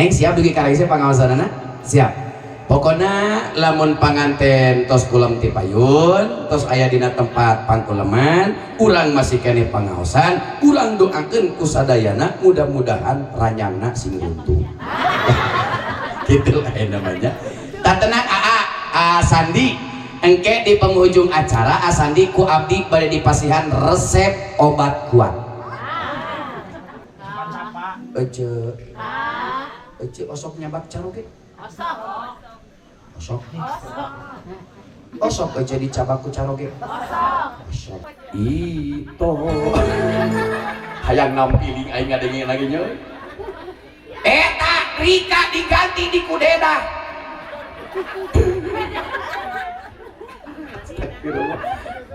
Neng siap dugi karengse pangaosanana? Siap. Pokona lamun panganten tos kulem ti payun, tos aya dina tempat pangkuleman, urang masih keneh pangaosan, urang doakeun ku sadayana mudah-mudahan ranyangna sing runtuh. Gitu lah namanya. Tak tenang AA, A Sandi, engke di penghujung acara A Sandi ku abdi bade dipasihan resep obat kuat. Ece, ece osok nyabak caroge. Osok. Osok. Osok ece dicabak ku caroge. Osok. Osok. Ito. Hayang nampiling aing ngadengin lagi nya. Eta Rika diganti di kudeda.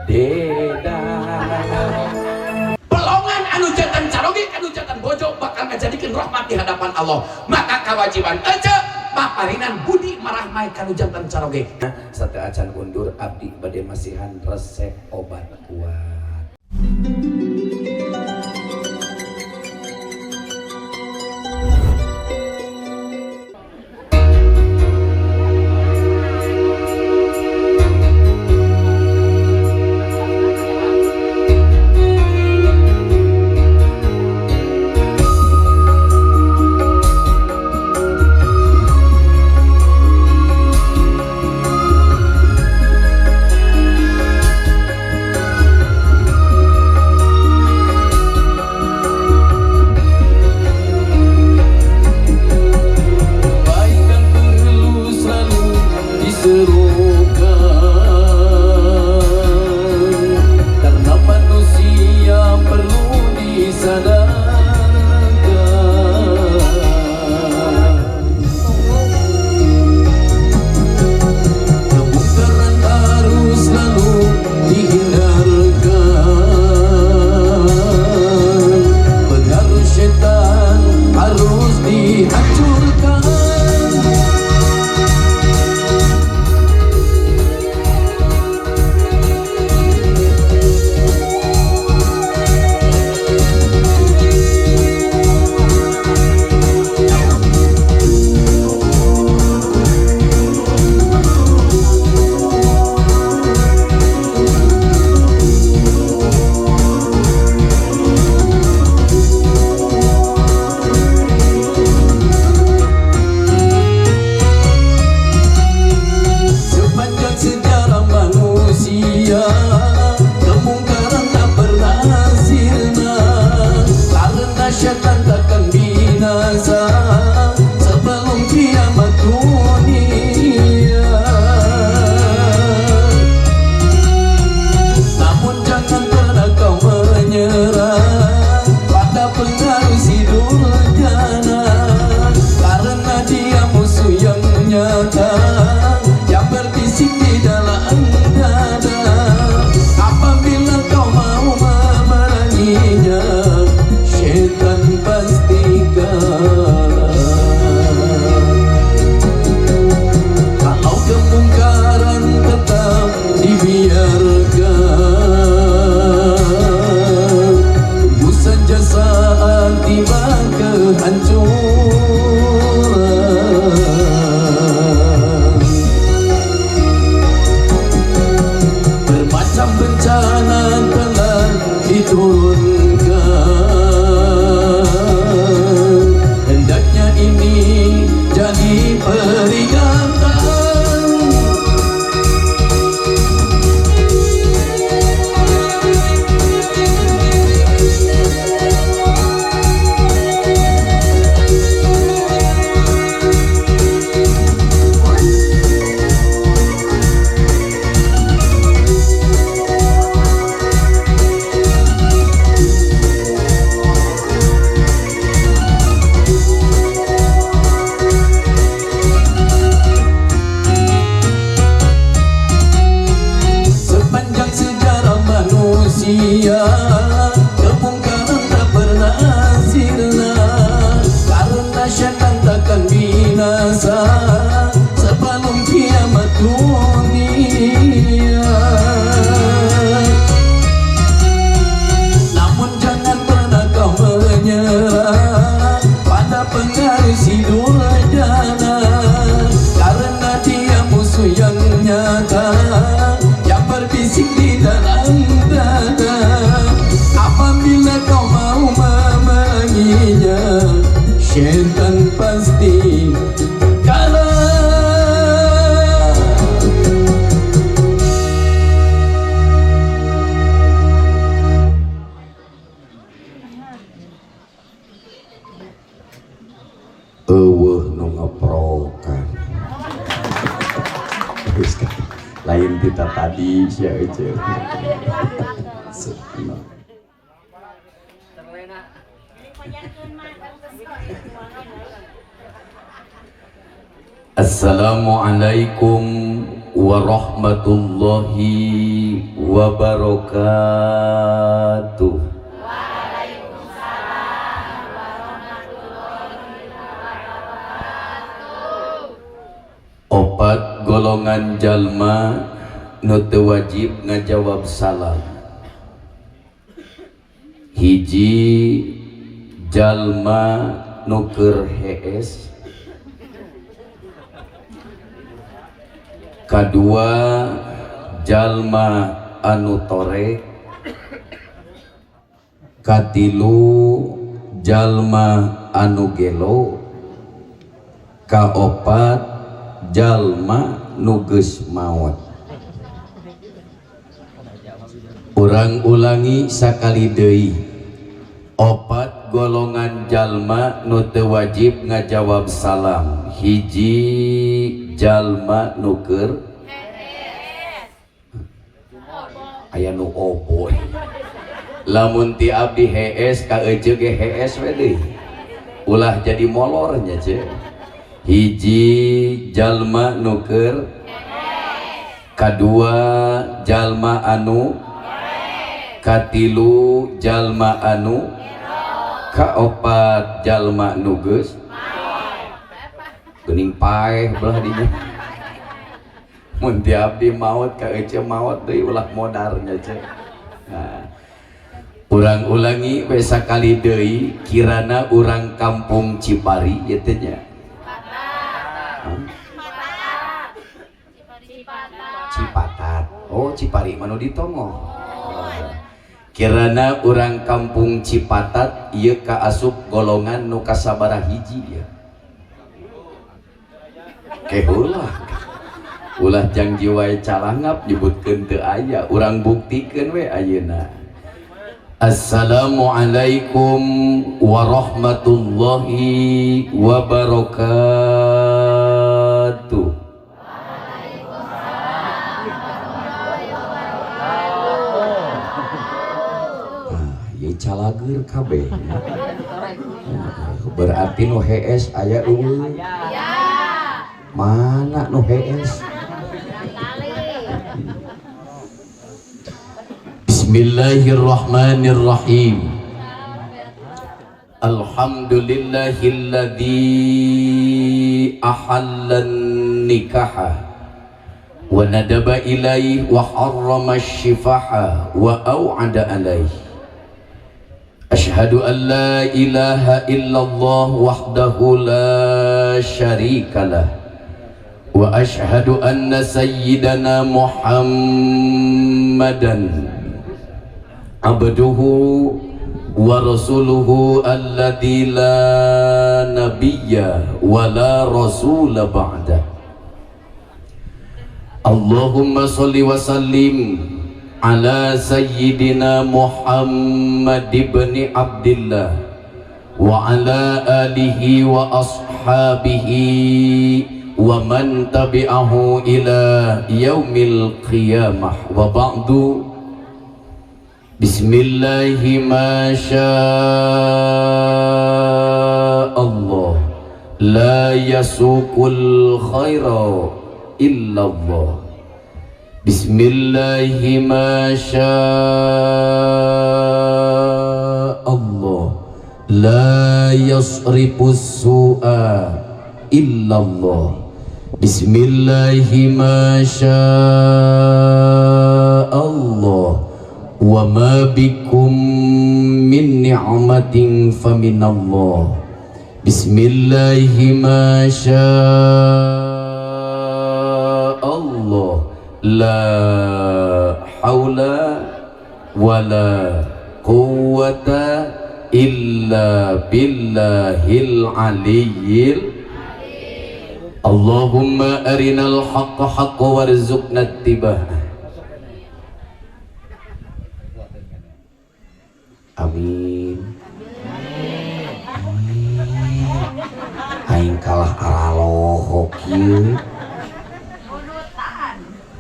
Deda. Pelongan anu jantan caroge anu jantan bojo bakal ngajadikeun rahmat di hadapan Allah. Maka kewajiban ece paparinan budi marahmai kanu jantan caroge. Sateu acan undur abdi bade masihan resep obat kuat. Namun jangan pernah kau menyerah pada Pengaruh si durjana, karena dia musuh yang nyata, yang berbisik di dalam dada. Apabila kau mau memeranginya, syaitan pasti kalah. Eueuh nu ngeprokan. Lain kita tadi sia eueuh. Assalamualaikum warahmatullahi wabarakatuh. Waalaikumsalam warahmatullahi wabarakatuh. Opat golongan jalma nu teu wajib ngajawab salam. Hiji jalma nu keur hees, kadua jalma anu torek, katilu jalma anu gelo, kaopat jalma nu geus maot. Urang ulangi sakali deui. Opat golongan jalma nu teu wajib ngajawab salam. Hiji jalma nu keur hees, aya nu oboy. Lamun ti abdi hees ka ece ge hees we deui, ulah jadi molor nya ce. Hiji jalma nu keur hees, kadua jalma anu, katilu jalma anu, kaopat jalma nu geus geuning paeh belah dinya. Mun ti abdi maot ka ece maot deui, ulah modarnya ce. Nah, urang ulangi we sakali deui, kirana urang kampung Cipari ieu teh nya. Cipatat. Oh, Cipari mah nu ditongoh. Kirana urang kampung Cipatat ieu kaasup golongan nu kasabaraha hiji ya. Kehulah. Ulah jang jiwae calangap nyebutkeun teu aya, urang buktikeun we ayeuna. Assalamualaikum warahmatullahi wabarakatuh. Waalaikumsalam warahmatullahi wabarakatuh. Nah, ieu calageur kabeh. Berarti nu hees aya eueuh. Mana nu hees? Bismillahirrahmanirrahim. Alhamdulillahilladzi ahallan nikaha wa nadaba ilaihi wa harrama syifaha wa au'ada alaihi. Ashhadu an la ilaha illallah wahdahu la syarikalah wa ashhadu anna sayyidana Muhammadan abduhu wa rasuluhu alladzi la nabiyya wa la rasula ba'dah. Allahumma sholli wa sallim ala sayyidina Muhammad ibn Abdillah wa ala alihi wa ashabihi wa man tabi'ahu ila yaumil qiyamah wa ba'du. Bismillahi ma Allah la yasuqul khaira illallah. Bismillahi ma Allah la yasrifus su'a illallah. Bismillahi ma Allah wa ma bikum min ni'matin faminallah. Bismillahi ma Allah la haula wala quwwata illa billahil aliyyil. Allahumma arinal haqqa haqqa warzuqna ittiba'ah. Amin. Aing kalah aralohok ieu.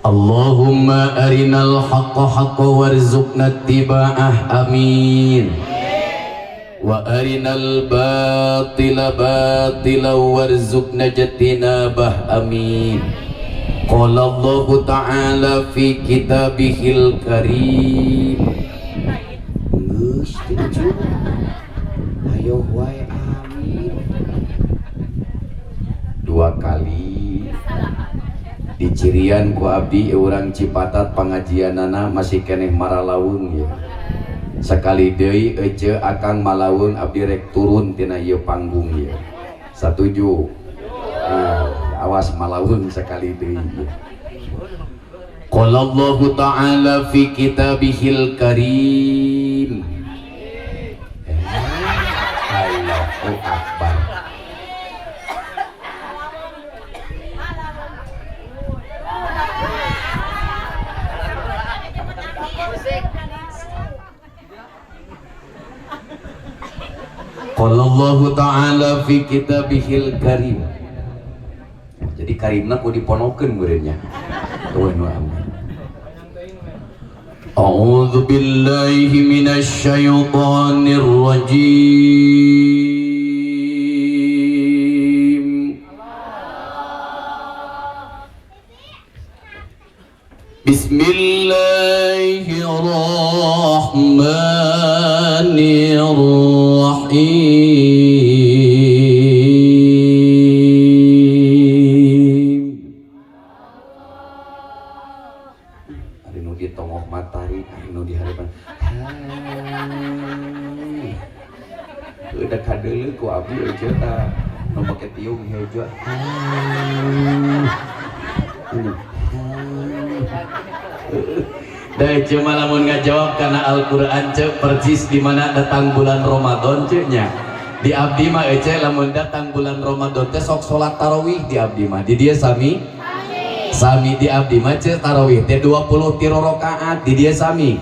Allahumma arinal haqqa haqqa warzuqna ittiba'ah. Amin. Wa arinal batila batila warzuqna jtinabah. Amin. Qala Allahu ta'ala fi kitabihil karim. Geus teu ayo wae amin. Dua kali dicirian ku abdi urang Cipatat pangajianana masih keneh maralaweung ya. Sekali deui ece akang malaweung abdi rek turun tina ieu panggung ya. Satuju. Nah, awas malaweung sekali deui. Qala Allahu ta'ala fi kitabihil karim. Allahu akbar. Qala Allahu ta'ala fi kitabihil karim. Jadi karimna ku diponokeun meureunnya. Tuh nu amin. A'udzu billahi minasy syaithanir rajim. Bismillahirrahmanirrahim. Ari nu di tongoh matahari, ari nu di harapan. Hai. Udah kadeuleu ku abdi euceut tah. Nu make tiung hejo. Da cuma lamun ngajawab karena Al-Qur'an cek persis di mana datang bulan Ramadan cek nya. Di abdi mah ece lamun datang bulan Ramadan teh sok salat tarawih di abdi mah. Di dieu sami? Sami di abdi mah cek tarawih teh 23 rakaat di dieu sami.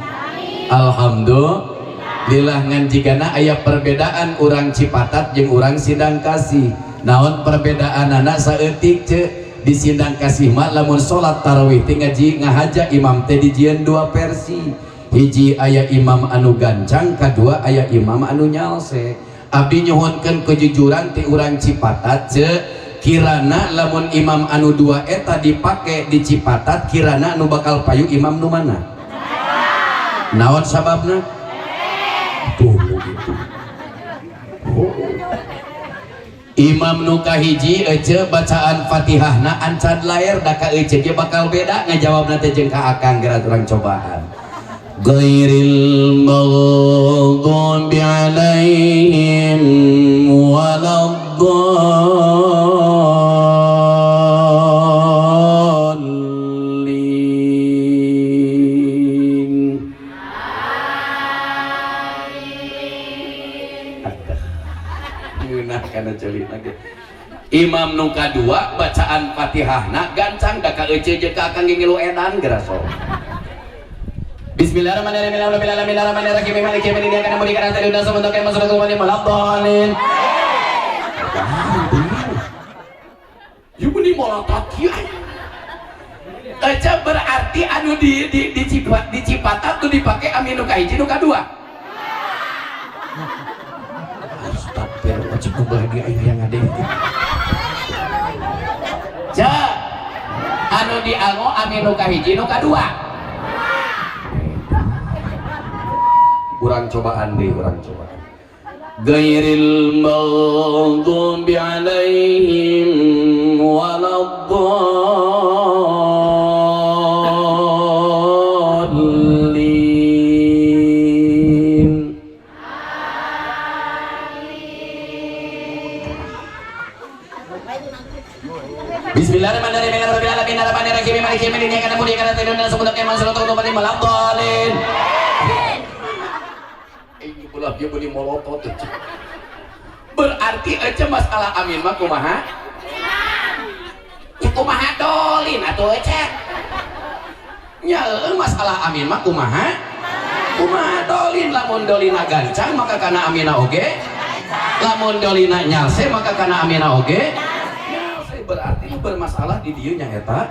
Alhamdulillah ngan jigana aya perbedaan urang Cipatat jeung urang Sindang Kasih. Naon perbedaanana saeutik cek? Di Sindang Kasih mah lamun salat tarawih teh ngaji ngahaja imam teh dijieun dua versi. Hiji aya imam anu gancang, kadua aya imam anu nyalse. Abdi nyuhunkeun kejujuran ti urang Cipatat ce kirana lamun imam anu dua eta dipake di Cipatat kirana anu bakal payu imam nu mana? Naon sababna? Tuh gitu. Oh. Imam nu kahiji ece bacaan Fatihahna ancan lair da ka ece ge bakal beda ngajawabna teh jeung ka akang geura urang cobaan. Ghairil maghdubi alaihim waladdallin. Amin. Kana ceuli lagi. Imam nu kadua bacaan Fatihahna gancang da ka ece jeung ka akang ge ngilu edan geura sok. Bismillahirrahmanirrahim. Alhamdulillahirabbil maliki yaumiddin. Iyyaka na'budu wa iyyaka nasta'in. Ihdinas siratal mustaqim. Waladdallin. Ieu meni molotot kieu. Ece berarti anu di Cipatat tuh dipake ami nu kahiji nu kadua. Astagfirullah, cik belah dia aing yang ada itu. Ja, anu diango ami nu kahiji nu kadua. Urang cobaan deui, urang cobaan. Ghairil maghdubi alaihim waladdallin. Bismillahirrahmanirrahim. Rabbil alamin arrahmanir rahim maliki yaumiddin iyyaka na'budu wa iyyaka nasta'in ihdinas siratal mustaqim waladdallin. Ini belah dia beli molotot. Berarti aja masalah amin mah kumaha? Ya kumaha dolin atuh ece. Nya masalah amin mah kumaha? Kumaha dolin, lamun dolina gancang maka kana amina oge. Lamun dolina nyalse maka kana amina oge. Nyalse berarti nu bermasalah di dieu nya eta.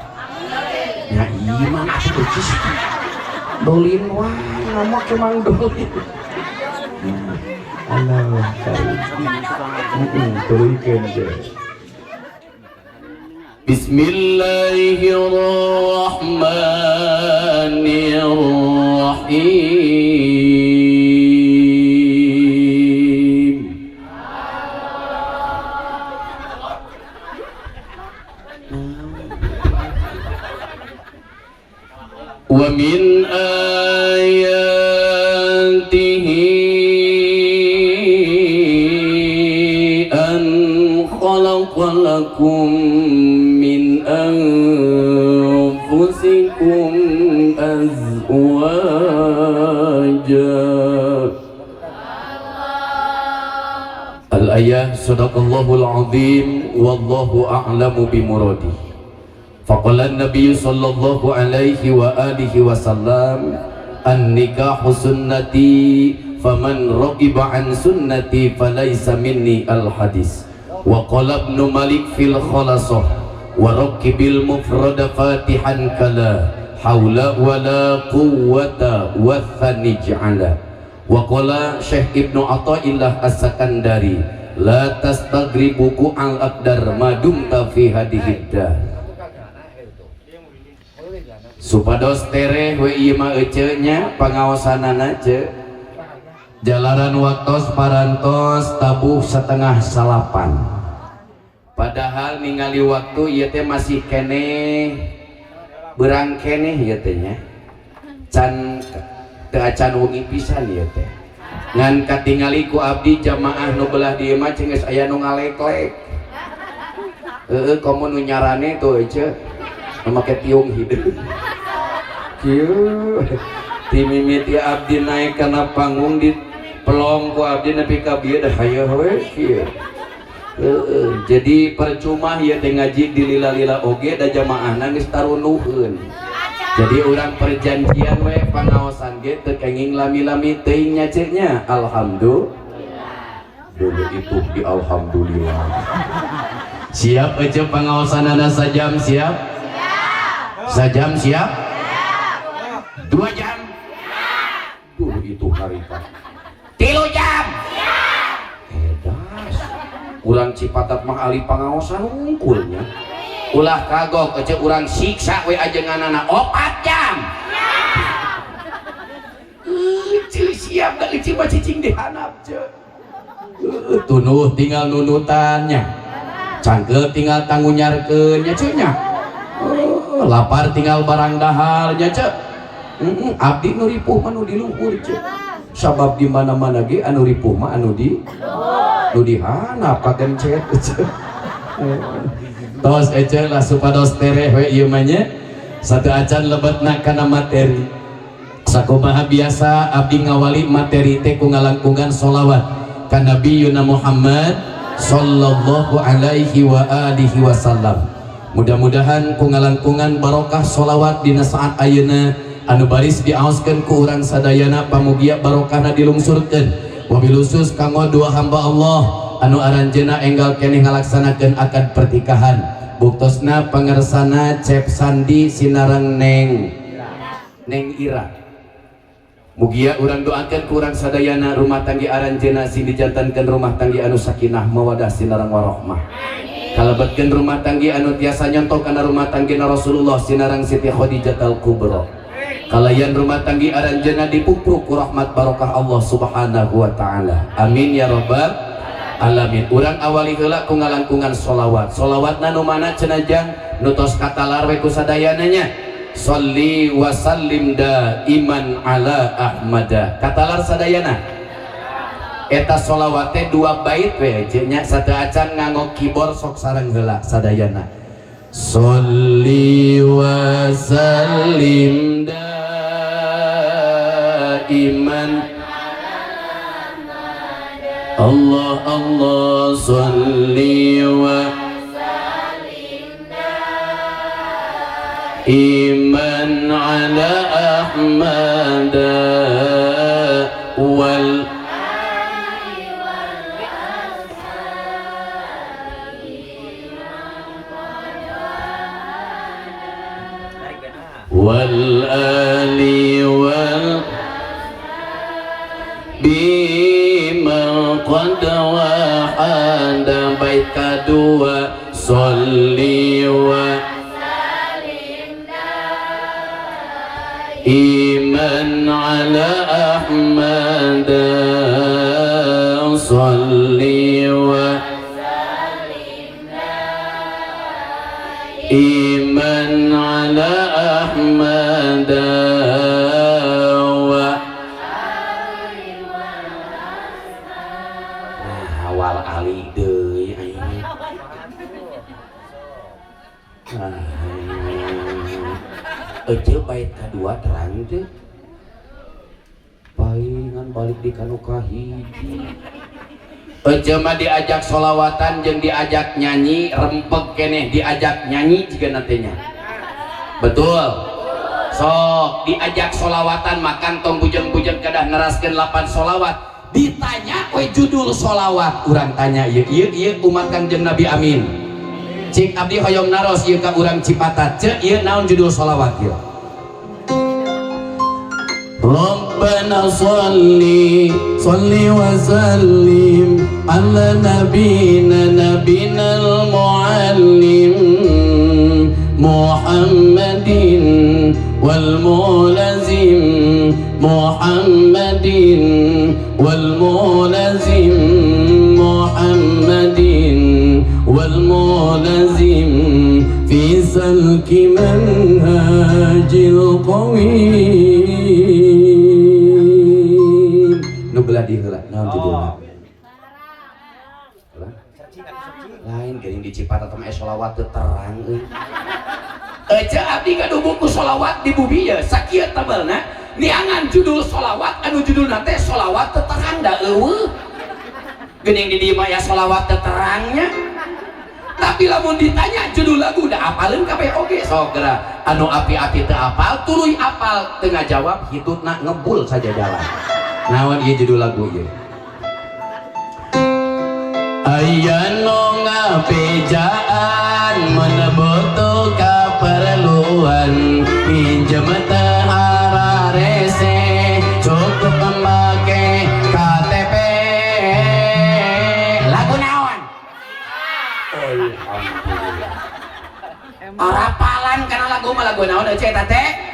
Nya iman atuh geus. Dolin wae ngomong ke mang dolin. Allah tuluykeun je. Bismillahirrahmanirrahim. Wa min ayatihi an khalaqa lakum min anfusikum azwaja. Al-ayah sadaqallahul azim wallahu a'lamu bimuradi. Faqala an-nabiy sallallahu alaihi wa alihi wasallam an-nikahu sunnati faman ragiba an sunnati falaysa minni al-hadis. Wa qala Ibnu Malik fil khalasah wa raqibil mufrad fatihan kala haula wala quwwata wa thanij'ala. Wa qala Syekh Ibnu Athaillah As-Sakandari la tastagribu al aqdar ma dumta fi hadihiddah. Supados tereh we ieu mah eceu nya pangaosanana ceu jalaran waktos parantos tabuh 7:30. Padahal ningali waktu ieu teh masih keneh berang keneh ieu teh nya. Can teu acan wengi pisan ieu teh. Ngan katingali ku abdi jamaah nu belah dieu mah cing geus aya nu ngaleklek. Heueuh komo nu nyarane tuh eceu nu make tiung hideung. Kieu ti mimiti abdi naik kana panggung di pelong ku abdi nepi ka bieu dah hayoh we kieu. Heeh, jadi percuma ieu teh ngaji di lila-lila oge da jamaahna geus tarunuheun. Jadi urang perjanjian we pangaosan ge teu kenging lami-lami teuing nya ceuk nya. Alhamdulillah. Dulu itu di alhamdulillah. Siap aja pangaosanana sajam siap? Siap. Sajam siap? Siap. 2 jam? Siap. Dulu itu harita. 3 jam? Siap. Edas. Urang Cipatat mah ahli pangaosan unggulnya. Ulah kagok aja urang siksa we ajenganana 4 jam. Siap. Siap da euceu mah cicing di handap ceu. Tunuh tinggal nunutannya. Cangkeul tinggal tangunyarkeun nya ceu nya. Lapar tinggal barang daharnya ceu. Abdi nu ripuh mah nu di luhur ceu. Sabab di mana-mana ge anu ripuh mah anu di nu dihanap kagencet ceu. Tos ece lah supados tereh we ieu mah nya. Satu acan lebetna kana materi. Sakumaha biasa abdi ngawali materi teh ku ngalangkungan sholawat ka Nabi Yuna Muhammad sallallahu alaihi wa alihi wasallam. Mudah-mudahan ku ngalangkungan barokah sholawat dina saat ayeuna anu baris diaoskeun ku urang sadayana pamugia barokahna dilungsurkeun. Wabil khusus kanggo dua hamba Allah anu aranjeuna enggal keneh ngalaksanakeun akad pernikahan. Buktosna pangersana Cep Sandi sinareng Neng Neng Ira. Mugia urang doakeun ku urang sadayana rumah tanggi aranjeuna sing dijantankeun rumah tanggi anu sakinah mawadah sinareng warahmah. Kalebetkeun rumah tanggi anu tiasa nyontoh kana rumah tanggina Rasulullah sinareng Siti Khadijah al-Kubra. Kalayan rumah tanggi aranjeuna dipupruk ku rahmat barokah Allah Subhanahu wa taala. Amin ya rabbal alamin. Urang awali heula ku ngalangkungan sholawat. Sholawatna nu mana cenah jang nu tos katalar we ku sadayana nya. Sholli wa sallim daiman ala Ahmada. Katalar sadayana. Eta sholawat teh 2 bait we nya sateuacan nganggo keyboard sok sareng heula sadayana. Sholli wa sallim daiman Allah Allah sholli wa sallim daiman ala Ahmad wal wal ali wal bima qad wahada bait kadua sholli wa salim iman ala Ahmad sholli wa salim iman ala Ahmad wa awal ali deui aing. Ece bait kadua terang teh. Palingan balik di kanu kahiji. Ece mah diajak sholawatan jeung diajak nyanyi rempeg keneh diajak nyanyi jiga nantinya. Betul. Sok diajak sholawatan makan tong bujeng-bujeng kedah neraskeun 8 sholawat. Ditanya we judul sholawat urang tanya ieu ieu ieu umat Kangjeng Nabi amin. Cik abdi hoyong naros ieu ka urang Cipatat. Ceuk ieu naon judul sholawat ieu? Rabbana sholli sholli wa sallim ala nabina nabinal muallim Muhammadin wal mulazim Muhammadin wal mulazim Muhammadin wal mulazim fi salki manhajil qawim. Nu belah di heula naon judulna? Lain geuning di Cipatat mah sholawat teu terang euy. Ece abdi gaduh buku sholawat di bumi ye sakieu tebelna niangan judul sholawat anu judulna teh sholawat teu terang da eueuh. Geuning di dieu mah ya sholawat teu terangnya. Tapi lamun ditanya judul lagu da apaleun kabeh oge sok geura anu api-api teu apal tuluy apal teu ngajawab hitutna ngebul saja jalan. Naon ieu judul lagu ieu? Aya nu ngabejaan mun butuh kaperluan pinjem teu ararese cukup make KTP. Lagu naon? Alhamdulillah. Arapalan kana lagu mah lagu naon euy eta teh?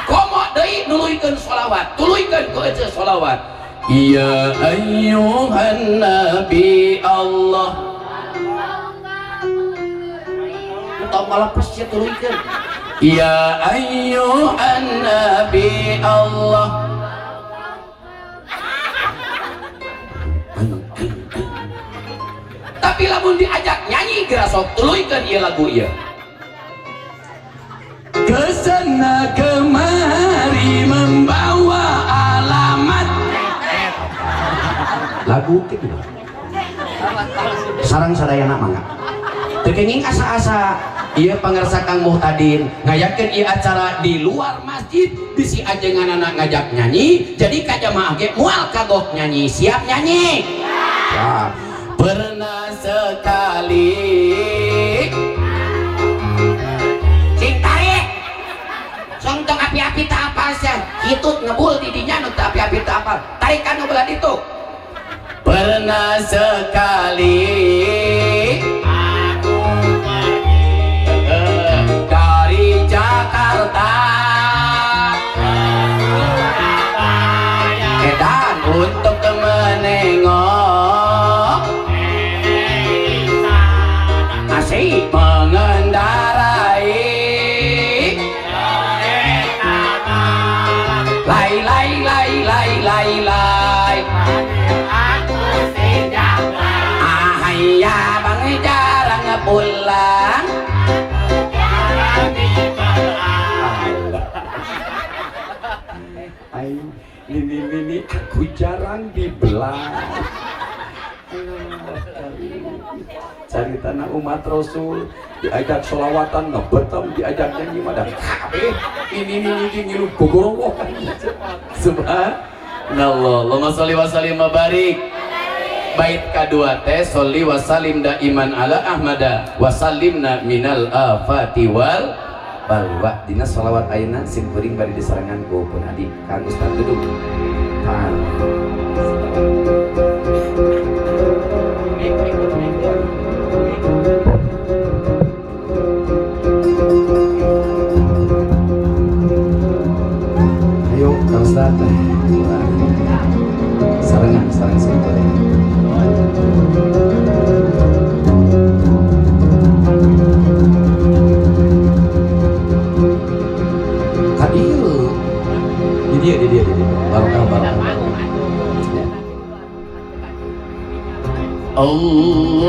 Komo deui nuluykeun sholawat, tuluykeun ku ece sholawat. Ya ayyuhan nabi Allah. Tong malepes sia tuluykeun. Ya ayyuhan nabi Allah. Tapi lamun diajak nyanyi geura sok tuluykeun ieu lagu ieu. Kesana kemari membawa alamat. Lagu kitu. Sarang sadayana mangga. Teu kenging asa-asa ieu pangersa Kang Muhtadin ngayakeun ieu acara di luar masjid bisi ajenganana ngajak nyanyi jadi ka jamaah ge moal kagok nyanyi. Siap nyanyi? Siap. Pernah sekali sing tarik song tong api-api tak apal sia hitut ngebul di dinya nu teu api-api teu apal tarikan nu belah ditu. Pernah sekali aku pergi dari Jakarta ke Surabaya edan untuk menengok asik mengendarai kereta malam. Lai lai lai lai lai lai. Tapi aku jarang dibelah. Cari tanah umat Rasul, diajak sholawatan ngebetem, diajak nyanyi madah kabeh. Ini ngilu gogorowokan. Subhanallah. Allahumma sholli wa sallim wa barik. Bait kadua teh sholli wa sallim daiman ala ahmada wa sallimna minal afati wal balwa. Dina sholawat ayeuna sim kuring bari disarengan ku pun adi Kang Ustaz duduk. Tahan. Ayo Kang Ustaz. Sarengan sareng sim kuring. Kadil. Di dia. Barokah. Ya. Allah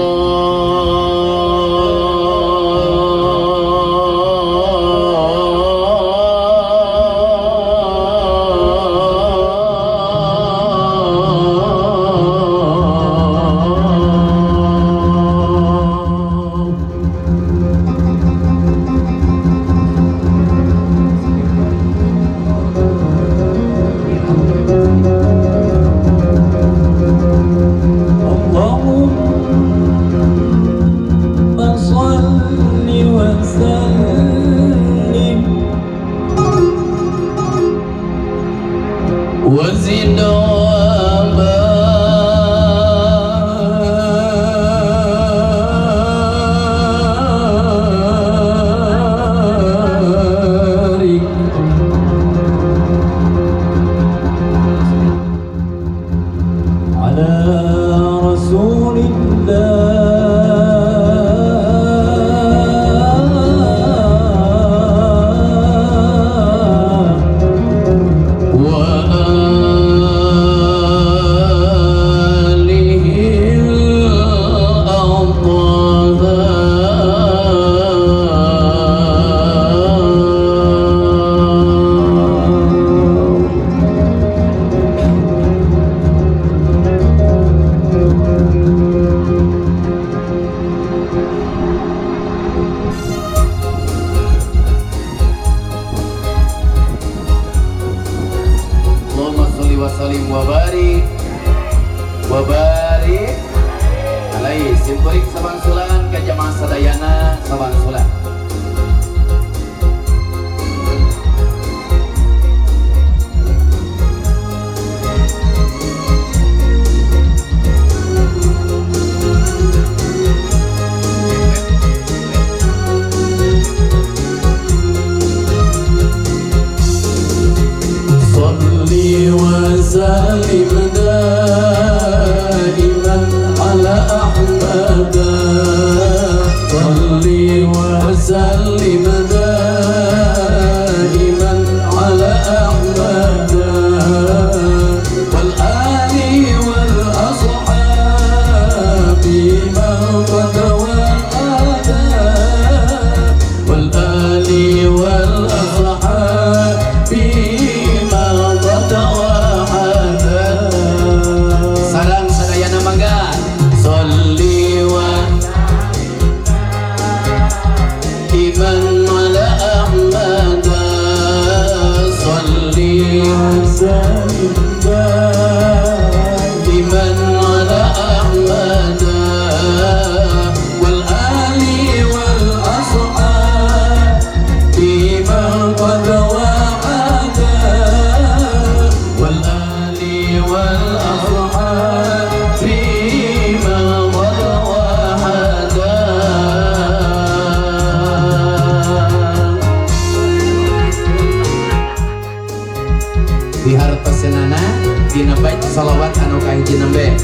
salawat anu kahiji nembe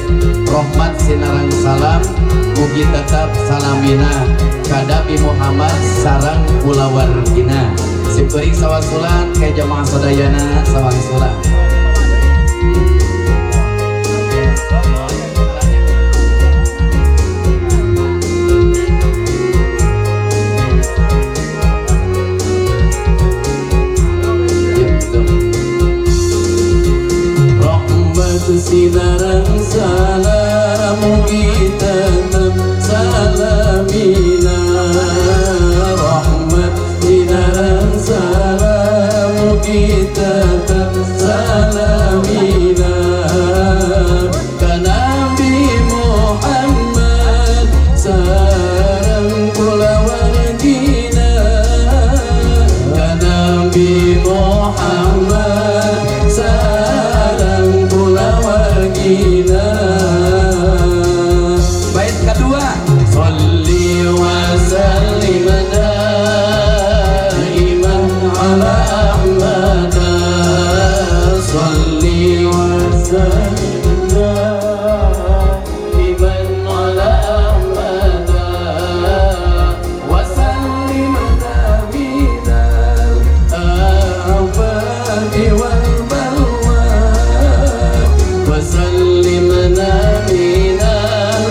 rahmat sinarang salam mugi tetap salamina kadapi Muhammad sareng kulawargina. Simkuring sawangsulan ka jamaah sadayana sawangsulan. Sinareng salam mugi tetep salamina rahmat sinareng salam mugi tetep salamina ka Nabi Muhammad sareng kulawargina ka Nabi Muhammad sareng kulawargina. Bait kedua sholli wa sallim daiman ala Ahmad sholli wa sallim daiman ala Ahmad wa sallim minal afati wal balwa wa sallimna minal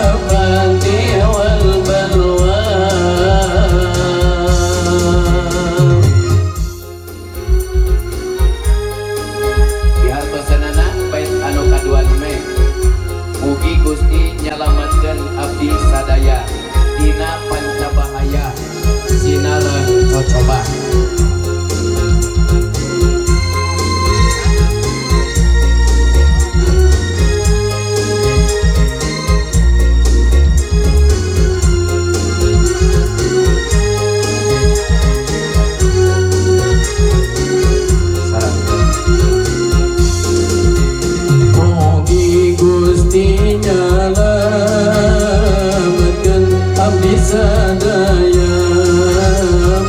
afati wal balwa. Dihartosanana bait anu kadua neme mugi Gusti nyalametkeun abdi sadaya dina pancabahaya sinareng cocoba. Mugi Gusti nyalametkeun abdi sadaya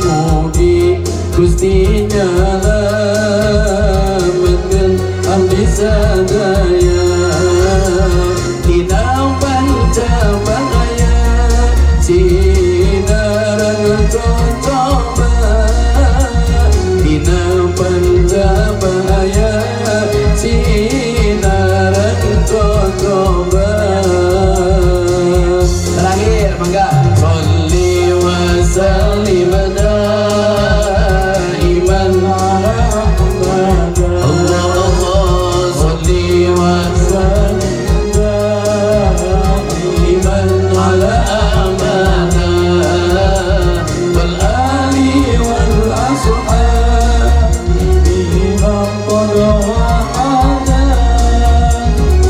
mugi Gusti nyalametkeun abdi sadaya dina pancabahaya sinareng cocoba dina pancabahaya sinareng cocoba. Terakhir mangga sholli wa sallim daiman ala Ahmad Allah Allah sholli wa sallim daiman ala Ahmad wal ali wal ashabi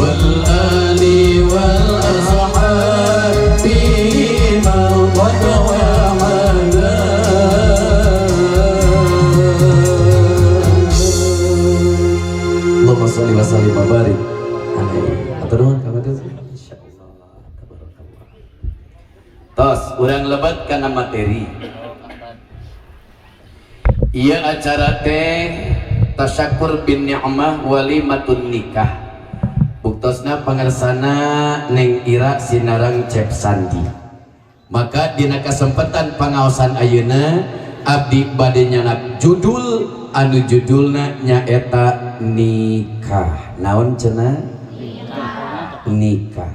wal ali wal ashabi man qad wa'ada. Allahumma sholli wa sallim wa barik alaihi. Atur nuhun ka Madun. Insyaallah tabarakallah. Tos urang lebet kana materi. Ieu acara teh tasyakur bin ni'mah walimatun nikah. Buktosna pangersana Neng Ira sinareng Cep Sandi. Maka dina kesempatan pangaosan ayeuna abdi bade nyanak judul anu judulna nyaeta nikah. Naon cenah? Nikah. Nikah.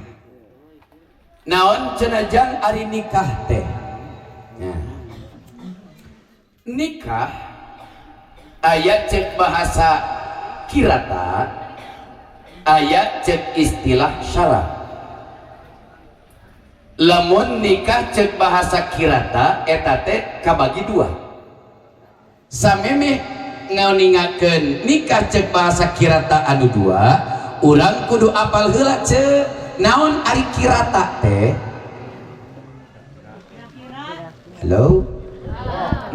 Naon cenah jang ari nikah teh? Nah. Nikah aya cek bahasa kirata, aya cek istilah syara. Lamun nikah cek bahasa kirata eta teh kabagi dua. Samemeh nganingakeun nikah cek bahasa kirata anu dua, urang kudu apal heula ceuk naon ari kirata teh. Halo?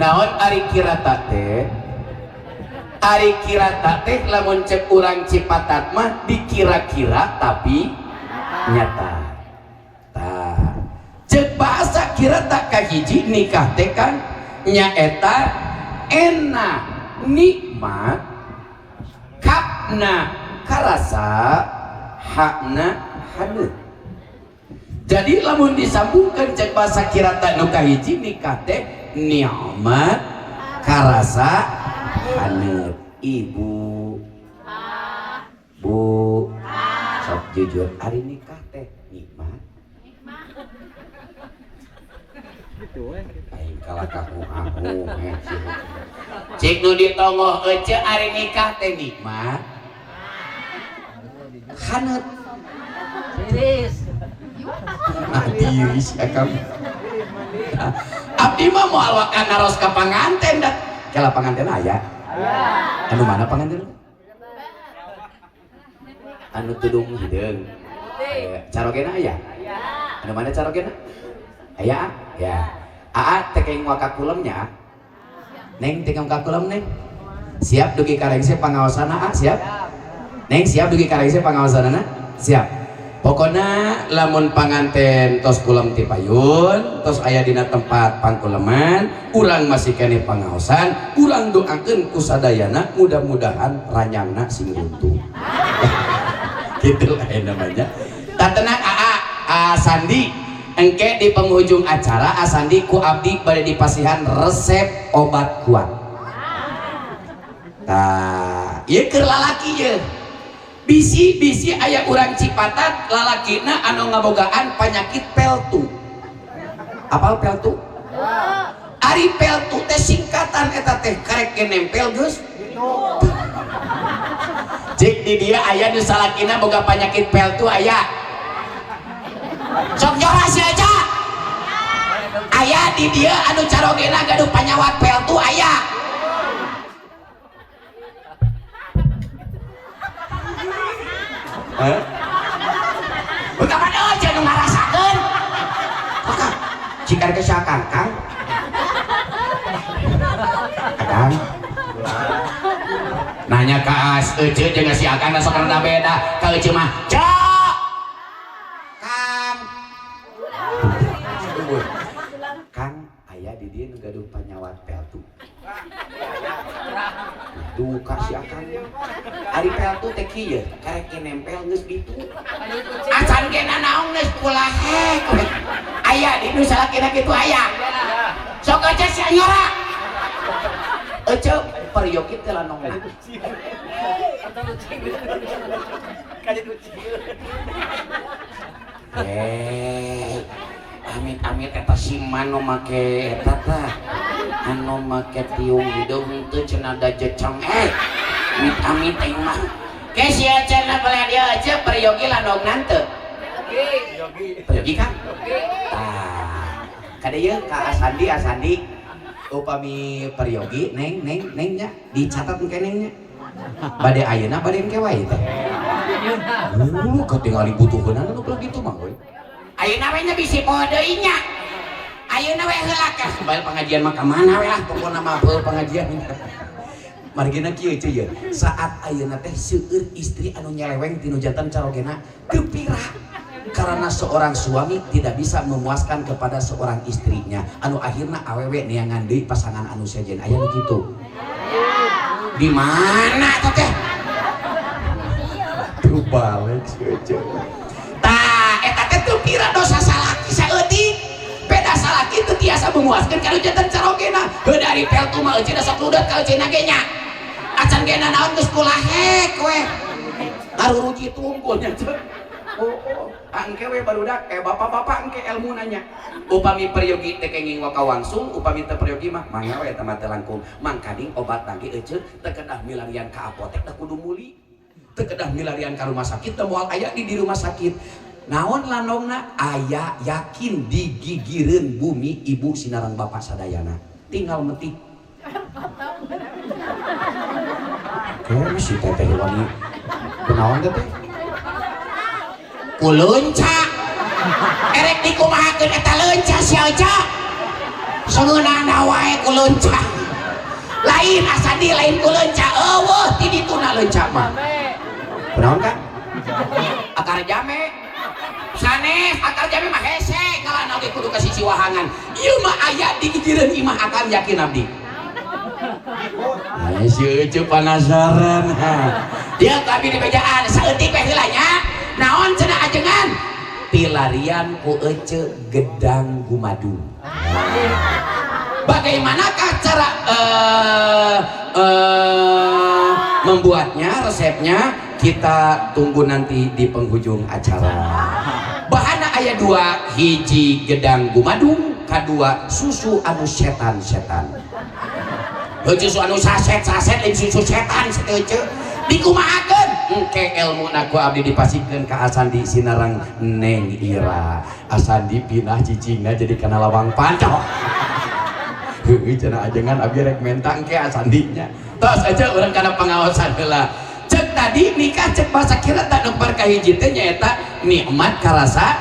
Naon ari kirata teh? Ari kirata teh lamun cek urang Cipatat mah dikira-kira tapi nyata. Tah. Cek bahasa kirata kahiji nikah teh kan nyaeta enak nikmat kapna karasa hakna haneut. Jadi lamun disambungkan cek bahasa kirata nu kahiji nikah teh nikmat karasa haneut. Ibu, bu, sok jujur ari nikah teh nikmat. Aing kalah kaku aku cik nu ditongoh ece ari nikah teh nikmat. Haneut. Tiris. Ah tiris ya kamu. Abdi mah moal wakan naros ka panganten dat. Kela panganten aya? Anu mana panganten? Anu tudung hideung. Carogena aya? Anu mana carogena? Aya? Ya. Aa teh kenging waka kulemnya. Neng teh kenging waka kulem neng. Siap dugi karengse pangaosana a, siap? Neng siap dugi karengse pangaosanana? Siap. Pokona lamun panganten tos kulem ti payun, tos aya dina tempat pangkuleman, urang masih keneh pangaosan, urang doakeun ku sadayana mudah-mudahan ranyangna sing runtuh. Gitu lah namanya. Tak tenang aa, A Sandi, engke di penghujung acara A Sandi ku abdi bade dipasihan resep obat kuat. Tah, ieu keur lalaki ieu. Bisi-bisi aya urang Cipatat lalakina anu ngabogaan penyakit peltu. Apal peltu? Ari peltu teh singkatan eta teh karek ge nempel geus. Cik di dia aya nu salakina boga penyakit peltu aya. Sok jora si aja. Aya di dia anu carogena gaduh panyawat peltu aya. Betapa aja nu ngarasakeun. Maka jika ke Kang Kang. Akang. Nanya ka As Ece jeung si Akang sok rada beda. Ka Ece mah, "Cok." Kang. Kang aya di dieu nu gaduh panyawat peltu. Duka si Akang. Ari peltu teh kieu, karek nempel geus ditu. Acan ge nanaon geus kulahek. Aya di nu salakina kitu aya. Sok aja si anyora. Ece peryogi teh lanongna. Amit-amit eta si manu make eta tah. Anu make tiung hidung teu cenah da jeceng. Amit-amit aing mah. Ke sia cenah belah dia aja peryogi lanongna teu. Peryogi kan? Tah. Kade ieu ka Asandi Asandi upami peryogi neng neng neng nya dicatat engke neng nya. Bade ayeuna bade engke wae teh. Katingali butuheunana nu belah ditu mah euy. Ayeuna we nya bisi poho deui nya. Ayeuna we heula ka bae pengajian mah ka mana we lah pokona mah pengajian. Margina kieu ceu ye, saat ayeuna teh seueur istri anu nyeleweng tinu jantan carogena teu pira. Karena seorang suami tidak bisa memuaskan kepada seorang istrinya anu akhirna awewe neangan deui pasangan anu sejen aya nu kitu. Di mana teh teh? Tuh balik ceu. Tah eta teh teu pira dosa salaki saeutik. Beda salaki teu tiasa memuaskeun ka nu jantan carogena. Heuh dari peltu mah euceuna sok ludet ka euceuna ge nya. Acan ge nanaon geus kulahek we. Ngaruruji tungkul nya ceu. Oh, angke we barudak bapak-bapak engke ilmu nanya. Upami peryogi teh kenging waka wangsul, upami teu peryogi mah mangga we eta mah teu langkung. Mangkaning obat lagi euceut teu kedah milarian ka apotek teh kudu muli. Teu kedah milarian ka rumah sakit teu moal aya di rumah sakit. Naon lanongna aya yakin digigireun bumi ibu sinareng bapak sadayana. Tinggal metik. Ke si teteh wani. Kunaon teteh? Ku leunca erek dikumahakeun eta leunca sia aja seungeunana wae ku leunca lain asadi lain ku leunca eueuh ti dituna leunca mah kunaon Kang akar jame sanes akar jame mah hese kalana ge kudu ka sisi wahangan ieu mah aya di gigireun imah akang yakin abdi. Si Ece penasaran dia tapi di bejaan saeutik we heula nya. Naon cenah ajengan pilarian ku Ece gedang gumadu. Bagaimanakah cara membuatnya, resepnya kita tunggu nanti di penghujung acara. Bahana aya dua, hiji gedang gumadung, kadua susu anu setan-setan. Heuh susu anu saset-saset lain susu setan saeutik Ece. Dikumahakeun Engke elmuna ku abdi dipasikeun ka Asandi sinareng Neng Ira. Asandi pindah cicingna jadi kana lawang pancok. Heueuh cenah ajengan abdi rek menta engke Asandinya. Tos aja urang kana pangaosan heula. Cek tadi nikah cek bahasa kira tak nomor kahiji teh nyaeta nikmat karasa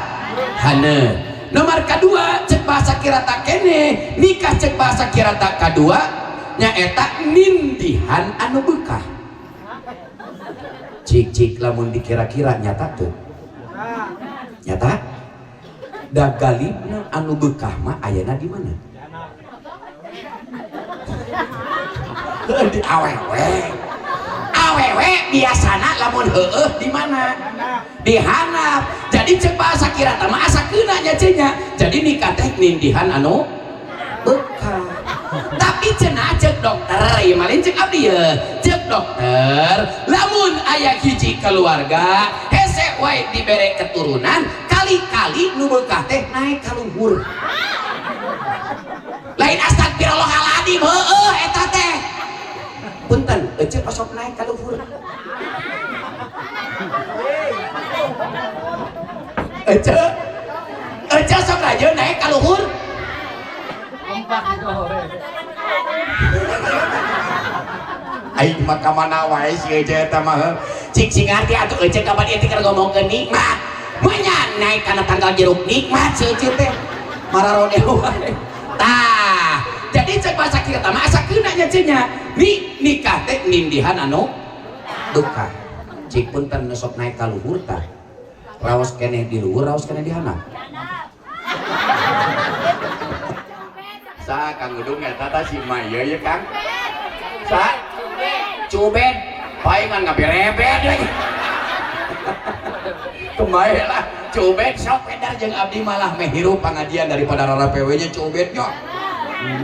haneut. Nomor kadua cek bahasa kira tak kene nikah cek bahasa kira tak kadua nyaeta nindihan anu beukah. Cik-cik lamun dikira-kira nyata tuh. Nyata? Da galibna anu beukah mah ayana di mana? Di awewe. Awewe biasana lamun heueuh di mana? Di handap. Jadi cek bahasa kira mah asa keuna nya cenah. Jadi nikah teh nindihan anu beukah. Tapi cenah cek dokter, ieu mah lain cek abdi ye. Cek dokter, lamun aya hiji keluarga hese wae dibere keturunan, kali-kali nu beukah teh naik ka luhur. Lain astagfirullahaladzim, heueuh eta teh. Punten, ece osok naik ka luhur. Ece, ece sok raja naik ka luhur. Aing mah ka mana wae si ece eta mah. Cik sing ngarti atuh ece kapan ieu teh keur ngomongkeun nikmat. Manya naik kana tanggal jeruk nikmat si ece teh. Mararode wae. Tah, jadi cek bahasa kita mah asa keuna nya cenah. Ni nikah teh nindihan anu beukah. Cik punten nu sok naik ka luhur tah. Raos keneh di luhur, raos keneh di handap. Sa Kang Udung eta tah si Maya ye Kang. Sa Cubed, palingan ngaberebed lagi. Kumaha lah, Cubed sok edar jeung abdi malah meh hirup pangajian daripada rara PW nya Cubed nya.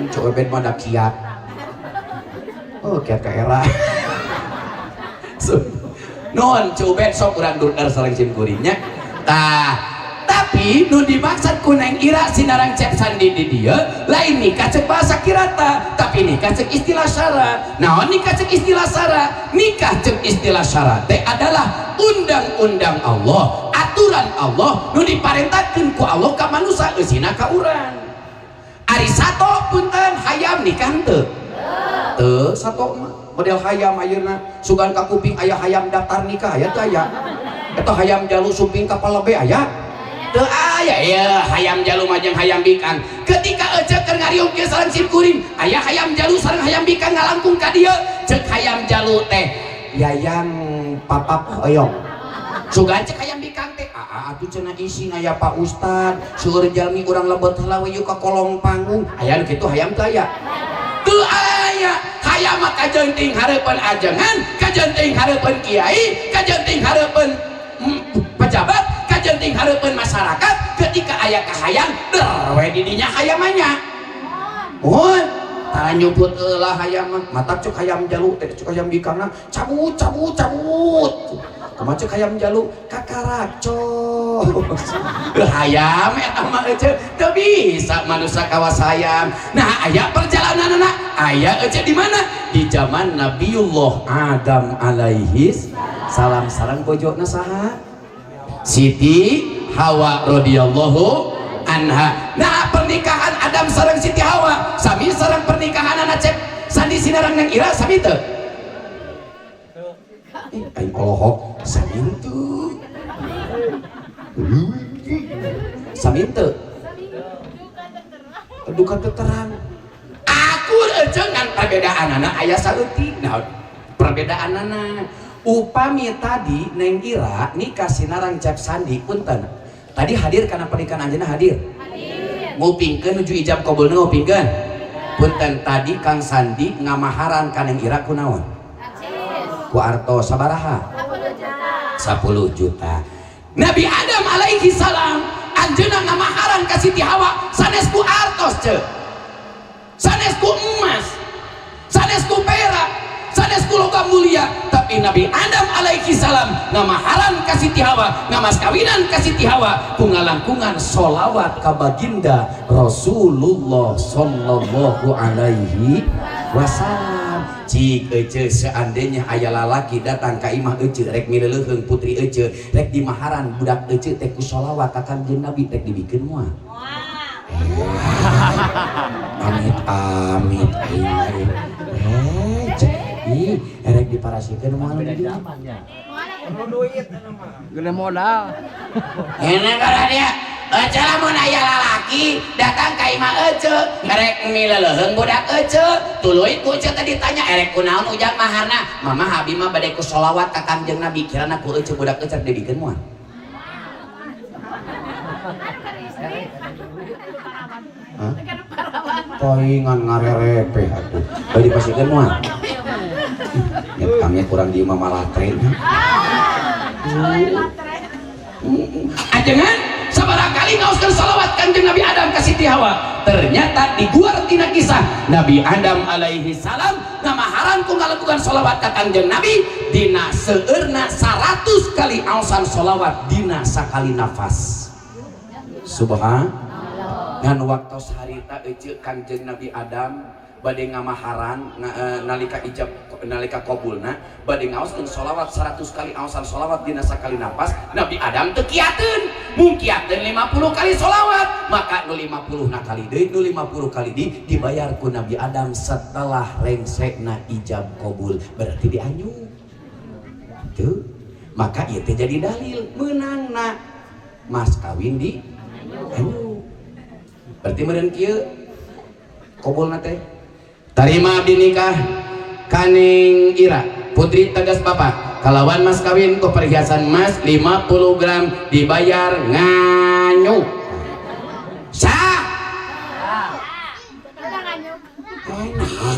Cubed mah da kiat. Oh, kiat ka era. Nuhun Cubed sok urang durder sareng sim kuring nya. Tah, tapi nu dimaksud ku Neng Ira sinarang Cep Sandi di dieu lain nikah cek bahasa kirata, tapi nikah cek istilah syara. Naon nikah cek istilah syara? Nikah cek istilah syara teh adalah undang-undang Allah, aturan Allah nu diparentahkeun ku Allah ka manusia eusina ka urang. Ari sato punten hayam nikah henteu? Teu, sato mah model hayam ayeuna sugan ka kuping aya hayam daftar nikah aya teu aya? Eta hayam jalu sumping ka palebe aya? Teu aya ya hayam jalu mah jeung hayam bikang. Ketika ece keur ngariung kieu sareng sim kuring, aya hayam jalu sareng hayam bikang ngalangkung ka dieu. Ceuk hayam jalu teh yayang papap hoyong. Sugan ceuk hayam bikang teh aa atuh cenah isin aya Pak Ustad, seueur jalmi urang lebet heula we yuk ka kolong panggung. Aya nu kitu hayam teu aya? Teu aya. Hayam mah kajenting hareupeun ajengan, kajenting hareupeun kiai, kajenting hareupeun pejabat, kajenting hareupeun masyarakat. Ketika aya kahayang der we di dinya hayamannya. Mohon tara nyumput heula hayam mah, matak cek hayam jalu teh cek hayam bikangna cabut cabut cabut. Kumaha cek hayam jalu kakaracos. Hayam eta mah ece teu bisa manusia kawas hayam. Nah aya perjalananna aya ece di mana? Di zaman Nabiullah Adam alaihi salam sareng bojona saha? Siti Hawa radhiyallahu anha. Nah pernikahan Adam sareng Siti Hawa sami sareng pernikahan anak Cep Sandi sinareng Neng Ira sami teu? Aing olohok sami teu. Sami teu. Duka teu terang. Akur ece ngan perbedaanana aya saeutik. Nah perbedaanana upami tadi Neng Ira nikah sinareng Cep Sandi punten. Tadi hadir karena pernikahan anjeunna hadir. Hadir. Ngupingkeun nuju ijab kabulna ngupingkeun. Punten tadi Kang Sandi ngamaharan ka Neng Ira kunaon? Ku artos sabaraha? 10 juta. Nabi Adam alaihi salam anjeunna ngamaharan ka Siti Hawa sanes ku artos ceu. Sanes ku emas. Sanes ku perak. Sanes ku logam mulia, tapi Nabi Adam alaihi salam ngamaharan ka Siti Hawa, ngamas kawinan ka Siti Hawa ku ngalangkungan sholawat ka baginda Rasulullah sallallahu alaihi wasallam. Cik ece seandainya aya lalaki datang ka imah ece rek mileleuheung putri ece rek dimaharan budak ece teh ku sholawat ka Kangjeng Nabi rek dibikeun moal. Amit amit aing mah. Ih, rek diparasikeun moal Beda di dieu. zamannya. Perlu duit anu mah. Gede modal. Ini kalau dia ece lamun aya lalaki datang ka imah ece rek mileleuheung budak ece tuluy ku ece teh ditanya erek kunaon ujang maharna mama abi mah bade ku sholawat ka Kangjeng Nabi kirana ku ece budak ece dibikeun moal. Hah? Toingan ngarerepeh atuh bade dipasikeun moal. Nyetangnya kurang di imah malah tren. Ajengan sabaraha kali ngaoskeun sholawat Kangjeng Nabi Adam ka Siti Hawa. Ternyata diguar tina kisah Nabi Adam alaihi salam ngamaharan ku ngalakukan sholawat ka Kangjeng Nabi dina seueurna 100 kali aosan sholawat dina sakali nafas. Subhanallah. Ngan waktos harita ece Kangjeng Nabi Adam bade ngamaharan nalika ijab nalika qabulna bade ngaoskeun sholawat 100 kali aosan sholawat dina sakali napas Nabi Adam teu kiateun mung kiateun 50 kali sholawat maka nu 50 na kali deui nu 50 kali di dibayar ku Nabi Adam setelah rengsekna ijab qabul berarti dianyu tuh maka ieu teh jadi dalil meunangna mas kawin di anyu berarti meureun kieu qabulna teh tarima abdi nikah kaning Ira putri tegas bapak kalawan mas kawin ku perhiasan emas 50 gram dibayar nganyu sah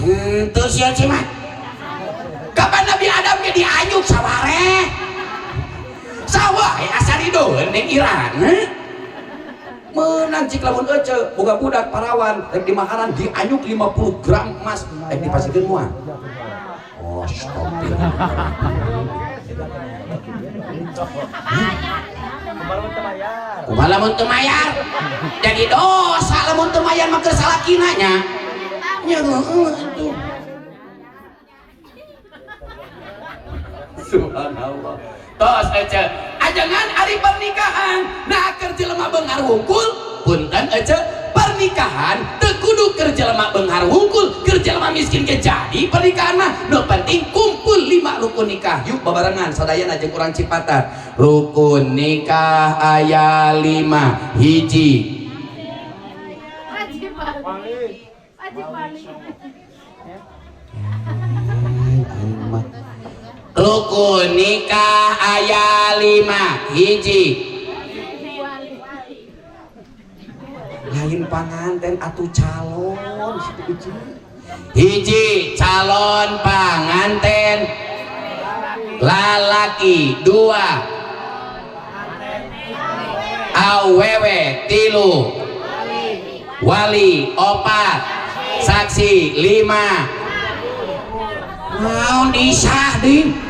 henteu sia cimah kapan Nabi Adam ge dianyuk sawareh sawah asa ridoeun ning Irana menang cik lamun ece boga budak parawan rek dimaharan dianyuk 50 gram emas rek dipasikeun moal. Oh astagfirullah. Kumaha lamun teu mayar? Jadi dosa lamun teu mayar mah keur salakina nya. Nya heueuh atuh. Subhanallah. Tos ece ajengan ari pernikahan nah keur jelema beunghar wungkul punten ece pernikahan teu kudu keur jelema beunghar wungkul keur jelema miskin ge jadi pernikahan mah nu penting kumpul 5 rukun nikah yuk babarengan sadayana jeung urang Cipatat rukun nikah aya 5 hiji rukun nikah aya 5 hiji lain panganten atuh calon hiji calon panganten lalaki 2 awewe 3 wali 4 saksi 5 naon disah di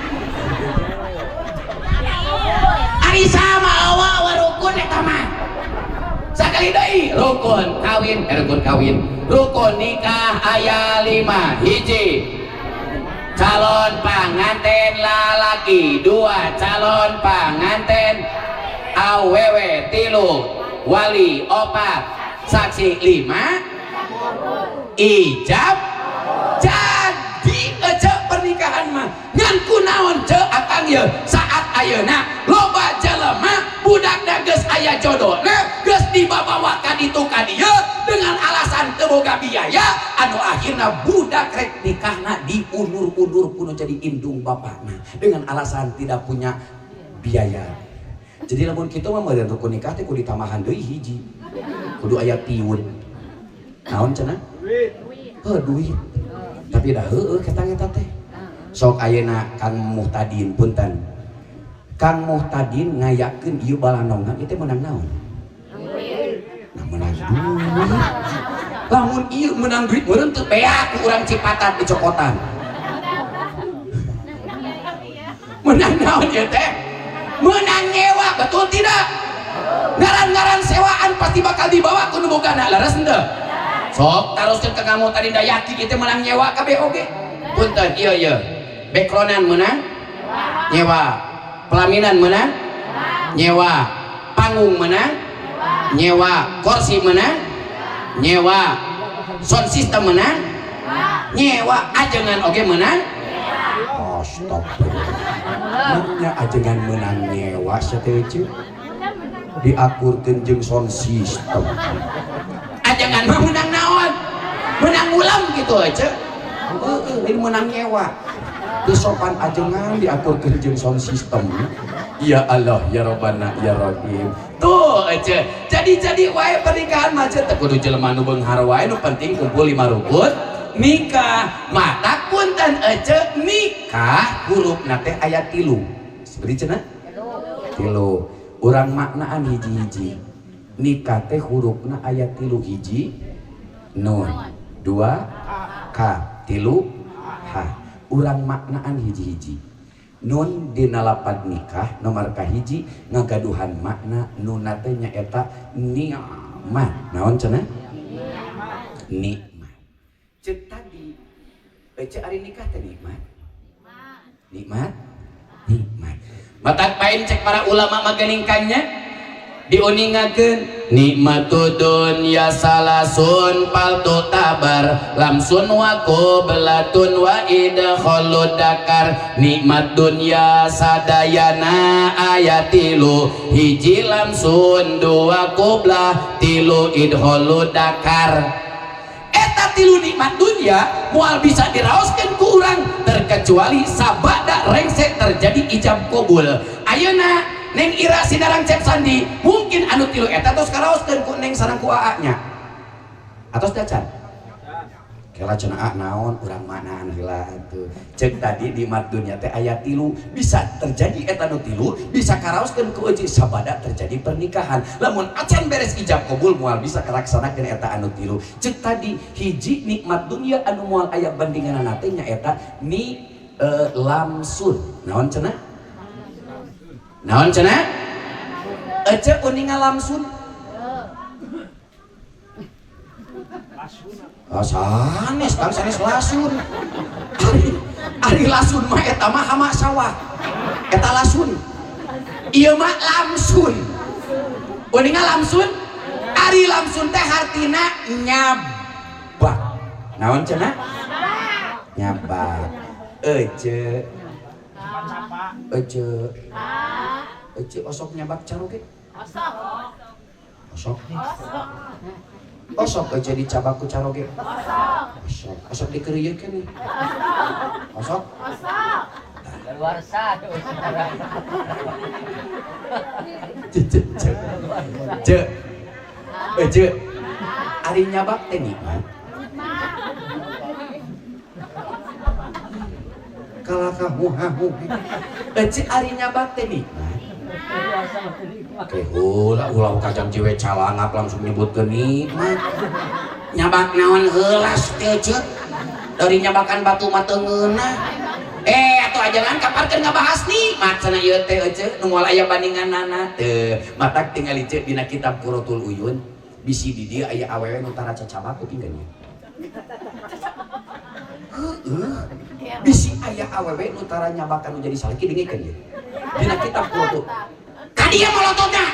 ari sama awa rukun eta mah sakali deui rukun kawin rukun kawin rukun nikah aya 5 hiji calon panganten lalaki 2 calon panganten awewe 3 wali 4 saksi 5 ijab jadi ece pernikahan mah ngan kunaon ce akang ye saat ayeuna loba jelema budakna geus aya jodona geus dibabawa ka ditu ka dieu dengan alasan teu boga biaya anu akhirna budak rek nikahna diundur-undur kuno jadi indung bapakna dengan alasan tidak punya biaya. Jadi lamun kitu mah meureun rukun nikah teh kudu ditambahan deui hiji kudu aya tiun naon cenah duit heuh duit tapi dah heueuh ketang eta teh sok ayeuna Kang Muhtadin punten Kang Muhtadin ngayakeun ieu balanongan ieu teh meunang naon? Nah meunang duit lamun ieu meunang duit meureun teu beak ku urang Cipatat dicokotan meunang naon ieu teh? Meunang nyewa betul tidak? Ngaran-ngaran sewaan pasti bakal dibawa ku nu bogana leres henteu? Sok taroskeun ka kamu tadi da yakin ieu teh meunang nyewa kabeh oge. Punten ieu ieu. Backgroundan meunang? Nyewa. Pelaminan meunang? Nyewa. Panggung meunang? Nyewa. Kursi meunang? Nyewa. Sound system meunang? Nyewa. Ajengan oge meunang? Astagfirullah. Nya ajengan meunang nyewa sia teh euy. Diakurkeun jeung sound system. Ajengan mah meunang naon? Meunang ulam gitu aja. Heeh, lain meunang nyewa. Teu sopan ajengan diakurkeun jeung sound system. Ya Allah ya Robbana ya Rahim. Tuh aja. Jadi wae pernikahan mah teu kudu jelema nu beunghar wae, nu penting kumpul 5 rukun nikah. Mata punten aja nikah hurufna teh aya 3. Seperti cenah? 3. Urang maknaan hiji-hiji. Nikah teh hurufna aya 3 hiji nun, 2 k, 3 h. Urang maknaan hiji-hiji. Nun dina lapad nikah nomor kahiji ngagaduhan makna nunna teh nyaeta nikmat. Naon cenah? Nikmat. Ceuk tadi ece ari nikah teh nikmat. Nikmat? Nikmat. Matak pain cek para ulama mageningkannya diuningakeun nikmatu dunya salasun paltu tabar lamsun wa qoblatun wa idkhalud dakar. Nikmat dunya sadayana aya 3, hiji lamsun, 2 qoblah, 3 idkhalud dakar. Eta 3 nikmat dunya moal bisa diraoskeun ku urang terkecuali sabada rengse terjadi ijab qabul. Ayeuna Neng Ira Sinarang Cep Sandi mungkin anu 3 eta tos karaoskeun ku Neng sareng ku AA nya. Atos dacan. Kela cenah A naon urang manaan heula atuh. Ceuk tadi nikmat dunya teh aya 3, bisa terjadi eta nu 3, bisa karaoskeun ku euji sabada terjadi pernikahan. Lamun acan beres ijab qabul moal bisa kalaksanakeun eta anu 3. Ceuk tadi hiji nikmat dunya anu moal aya bandinganna teh nyaeta ni lamsun. Naon cenah? Naon cenah? Ece uninga lamsun. Ah, sanes kang sanes lasun. Ari lasun mah eta mah hama sawah. Eta lasun. Ieu mah lamsun. Uninga lamsun? Ari lamsun teh hartina nyabak. Naon cenah? Nyabak. Ece. Ece. Ece osok nyabak caroge? Osok. Osok. Osok aja dicabak ku caroge. Osok. Osok dikeriekeun nih. Osok. Osok. Luar sah. Ce ce ce. Ece. Ari nyabak teh nikmat. Kalakah muhamu. Ece ari nyabak teh nikmat. Oke, ulah ulah kacang ciwe calangap langsung nyebut ke nikmat. Nyabak naon heulas teh ceuk. Dari nyabakan batu mah teu ngeunah. Atuh ajangan kaparkeun ngabahas nikmat cenah ieu teh ece nu moal aya bandinganana teu. Matak tingali ceuk dina kitab Qurratul Uyun bisi di dieu aya awewe nu tara cacabak kupingkeun ieu. Heueuh. Bisi aya awewe nu tara nyabakan nu jadi salaki dengekeun ieu. Dina kitab Qurratul. Ka dieu molototna.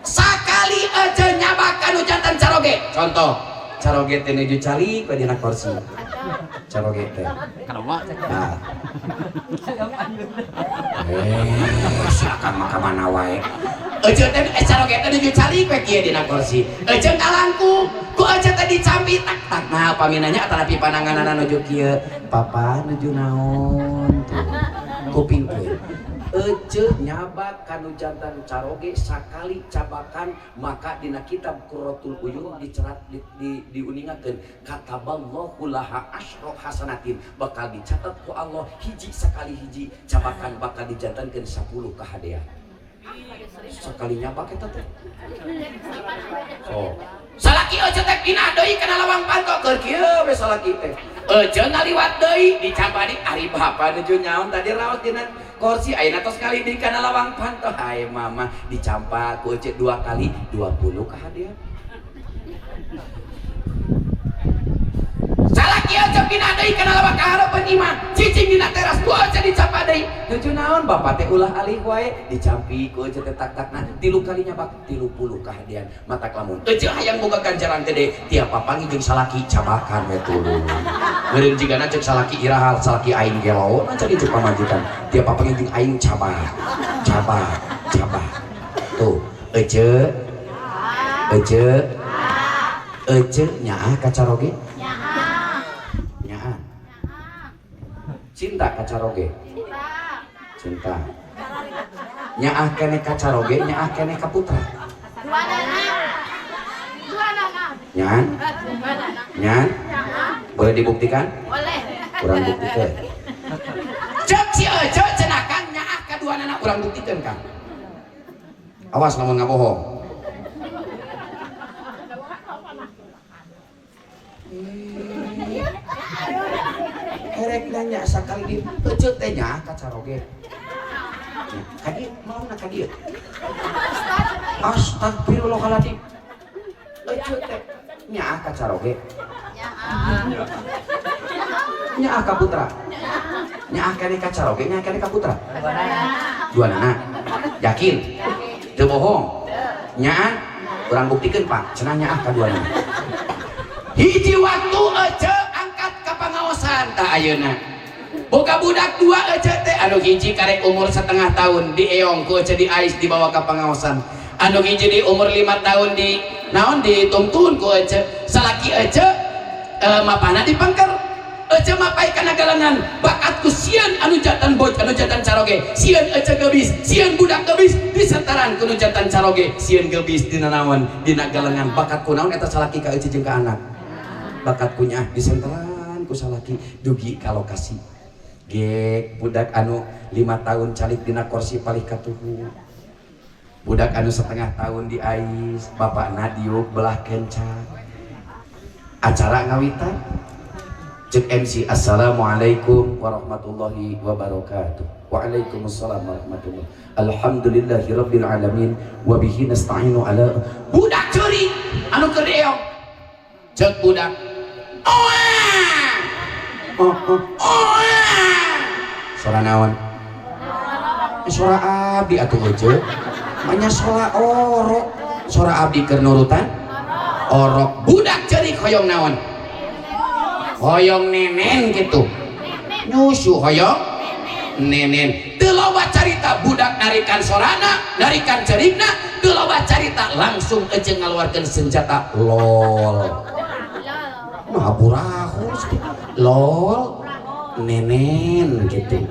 Sakali aja nyabakan nu jantan caroge. Contoh, caroge teh nuju calik we dina kursi. Caroge teh. Nah. Si akang mah ka mana wae. Ece teh caroge teh nuju calik we kieu dina kursi. Ece kalangku, ku ece teh dicampi tak tak. Nah, paminanya atanapi pananganana nuju kieu. Papa nuju naon tuh. Kupingkeun. Ece nyabak kanu jantan caroge sakali cabakan maka dina kitab Qurratul Uyun dicerat diuningakeun kataballahu laha asyra hasanatin bakal dicatat ku Allah hiji sakali hiji cabakan bakal dijantankeun 10 kahadean. Sakali nyabak eta teh. So, salaki ece teh pindah deui kana lawang panto keur kieu we salaki teh. Ece ngaliwat deui dicabani ari bapa nuju nyaon tadi raos dina kursi ayeuna tos kali di kana lawang panto. Hai mama dicampak ku ece 2 kali 20 kahadean. Salaki ece pindah deui deui kana lawak kahareupeun imah, cicing dina teras ku Ece dicapa deui. Nuju naon bapak teh ulah alih wae, dicampi ku Ece teh tak-takna 3 kali nyabak 30 kahadean. Matak lamun Ece hayang boga ganjaran gede, tiap papanggih jeung salaki cabakan we tuluy. Meureun jigana ceuk salaki iraha salaki aing gelo, na jadi ceuk pamajikan. Tiap papanggih jeung aing cabak, cabak, cabak. Tuh, Ece Ece Ece nyaah ka caroge? Nyaah. Nyaah. Cinta ka caroge? Cinta. Cinta. Nyaah keneh ka caroge, nyaah keneh ka putra. Duanana. Duanana. Nyaah? Duanana. Nyaah? Boleh dibuktikan? Boleh. Kurang buktikan. Cek si Ece cenah Kang nyaah ka duanana, urang buktikeun Kang. Awas lamun ngabohong. Erek nanya sakali di Ece teh nyaah ka caroge. Ka dieu mauna ka dieu. Astagfirullahaladzim. Ece teh nyaah ka caroge. Nyaah. Nyaah ka putra. Nyaah keneh ka caroge, nyaah keneh ka putra. Duanana. Yakin? Teu bohong. Nyaah urang buktikeun Pak, cenah nyaah ka duanana. Hiji waktu Ece angkat ka pangaosan tah ayeuna. Boga budak 2 Ece teh, anu hiji karek umur setengah tahun dieong ku Ece di ais dibawa ka pangaosan. Anu hiji di umur 5 tahun di naon dituntun ku Ece. Salaki Ece mapana dipengker. Ece mapai kana galengan, bakatku sieun anu jantan boj anu jantan caroge, sieun Ece gebis, sieun budak gebis disentaran ku nu jantan caroge, sieun gebis dina naon dina galengan, bakatku naon eta salaki ka Ece jeung ka anak. Bakat kunyah disenteran ku salaki dugi ka lokasi. Gek budak anu 5 tahun calik dina kursi palih katuhu. Budak anu setengah tahun di ais, bapakna diuk belah kenca. Acara ngawitan cek MC assalamualaikum warahmatullahi wabarakatuh. Waalaikumsalam warahmatullahi. Alhamdulillahirabbil alamin wa bihi nasta'inu ala budak ceurik anu keur dieong. Cek budak oah oh oh oah sora naon? Sora abdi atuh Ece manya sora orok, sora abdi keur nurutan orok. Budak ceurik hoyong naon? Hoyong nenen gitu, nyusu hoyong nenen. Teu loba carita budak narikan sorana, narikan cerikna, teu loba carita langsung Ece ngaluarkeun senjata lol. Nah burahul lol nenen gitu.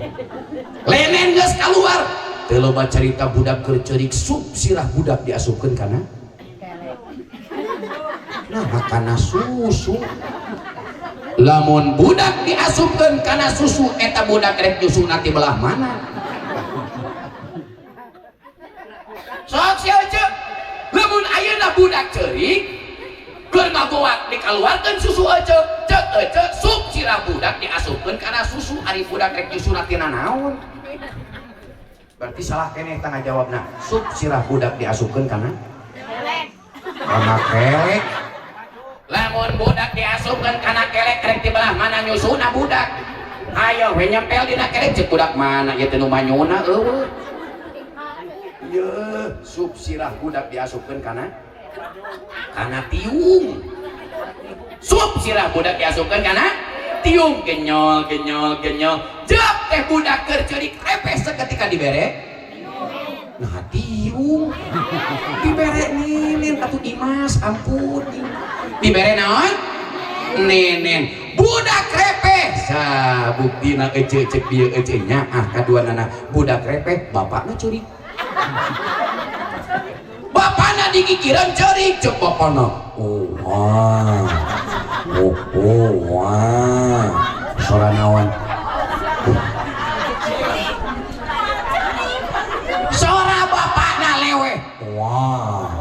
Lenen geus kaluar. Teu loba carita budak keur ceurik sup sirah budak diasupkeun kana. Nah kana susu. Lamun budak diasupkeun kana susu eta budak rek nyusuna ti belah mana? Sok si Ece, lamun ayeuna budak ceurik keur ngagoak dikaluarkeun susu Ece, cek Ece sup sirah budak diasupkeun kana susu, ari budak rek nyusuna tina naon? Berarti salah keneh tah ngajawabna. Sup sirah budak diasupkeun kana kelek. Kana kelek. Lamun budak diasupkeun kana kelek rek di belah mana nyusuna budak? Ayo we nyempel dina kelek cek budak mana ieu teh nu manyuna eueuh. Yeuh, sup sirah budak diasupkeun kana kana tiung. Sup sirah budak diasupkeun kana tiung, genyol genyol genyol. Jep teh budak keur ceurik repes seketika dibere. Nah tiung dibere nenen atuh Imas, ampun. Dibere naon? Nenen. Budak repeh. Sa buktina Ece cek bieu Ece nyaah kaduanana. Budak repeh bapakna ceurik. Bapakna digigireun ceurik cek bapakna. Oh wah. Oh oh wah. Sora naon? Sora bapakna lewe. Wah.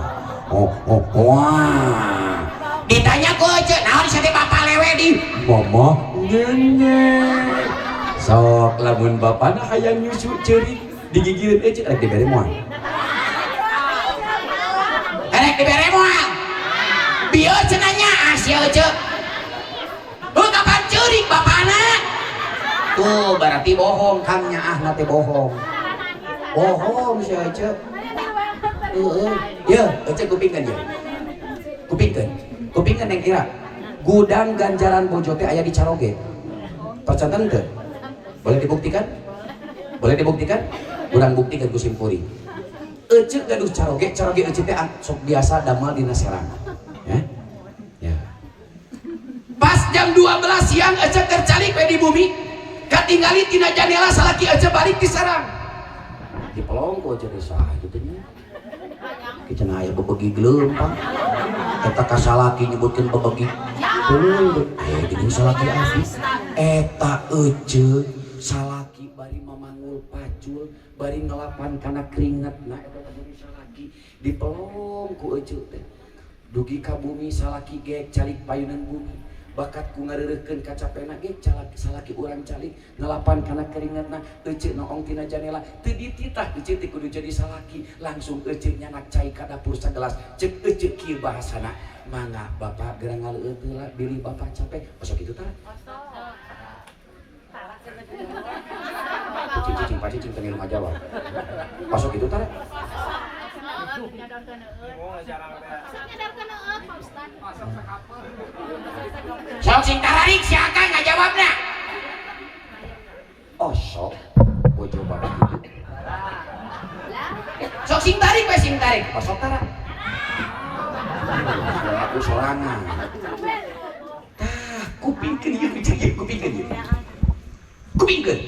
Oh oh wah. Ditanya ku Ece, naon sia teh bapak lewe di? Mama nyenye. Sok lamun bapakna hayang nyusu ceurik digigireun Ece rek dibere moal. Rek dibere moal. Bieu cenah nyaah sia Ece. Heuh kapan ceurik bapakna? Tuh berarti bohong, Kang nyaahna teh bohong. Bohong si Ece. Heeh. Ye, Ece kupingkeun ye. Kupingkeun. Kupingkeun Neng Ira. Gudang ganjaran bojo teh aya di caroge. Percanten teu? Boleh dibuktikan? Boleh dibuktikan? Urang buktikan ku sim kuring. Ece gaduh caroge, caroge Ece teh sok biasa damel dina Serang. Ya. Ya. Pas jam 12 siang Ece keur calik we di bumi, katingali tina jandela salaki Ece balik di Serang. Dipelong ku Ece teh saha kitu nya. Ki cenah aya bebegi gleumpang. Eta ka salaki nyebutkeun bebegi. Heuh, aya geuning salaki asli. Eta Ece salaki bari mamanggul pacul, bari ngelapan kana keringetna eta teh salaki dipelong ku Ece teh. Dugi ka bumi salaki ge calik payunan bumi. Bakat ku ngareureukkeun kacapena ge salaki urang calik ngelapan kana keringetna Ece noong tina janela teu dititah Ece teh kudu jadi salaki langsung Ece nyanak cai ka dapur sagelas ceuk Ece kieu bahasana mangga bapak gerang ngaleueut heula bilih bapak capek osok kitu tah cicing pacicing teu ngilu ngajawab osok kitu tah. Sok sing tararik si Akang ngajawabna. Oh sok bojo bapak kitu. Sok sing tarik we sing tarik. Osok tara. Aku sorangan. Tah kupingkeun ieu ieu kupingkeun ieu. Kupingkeun.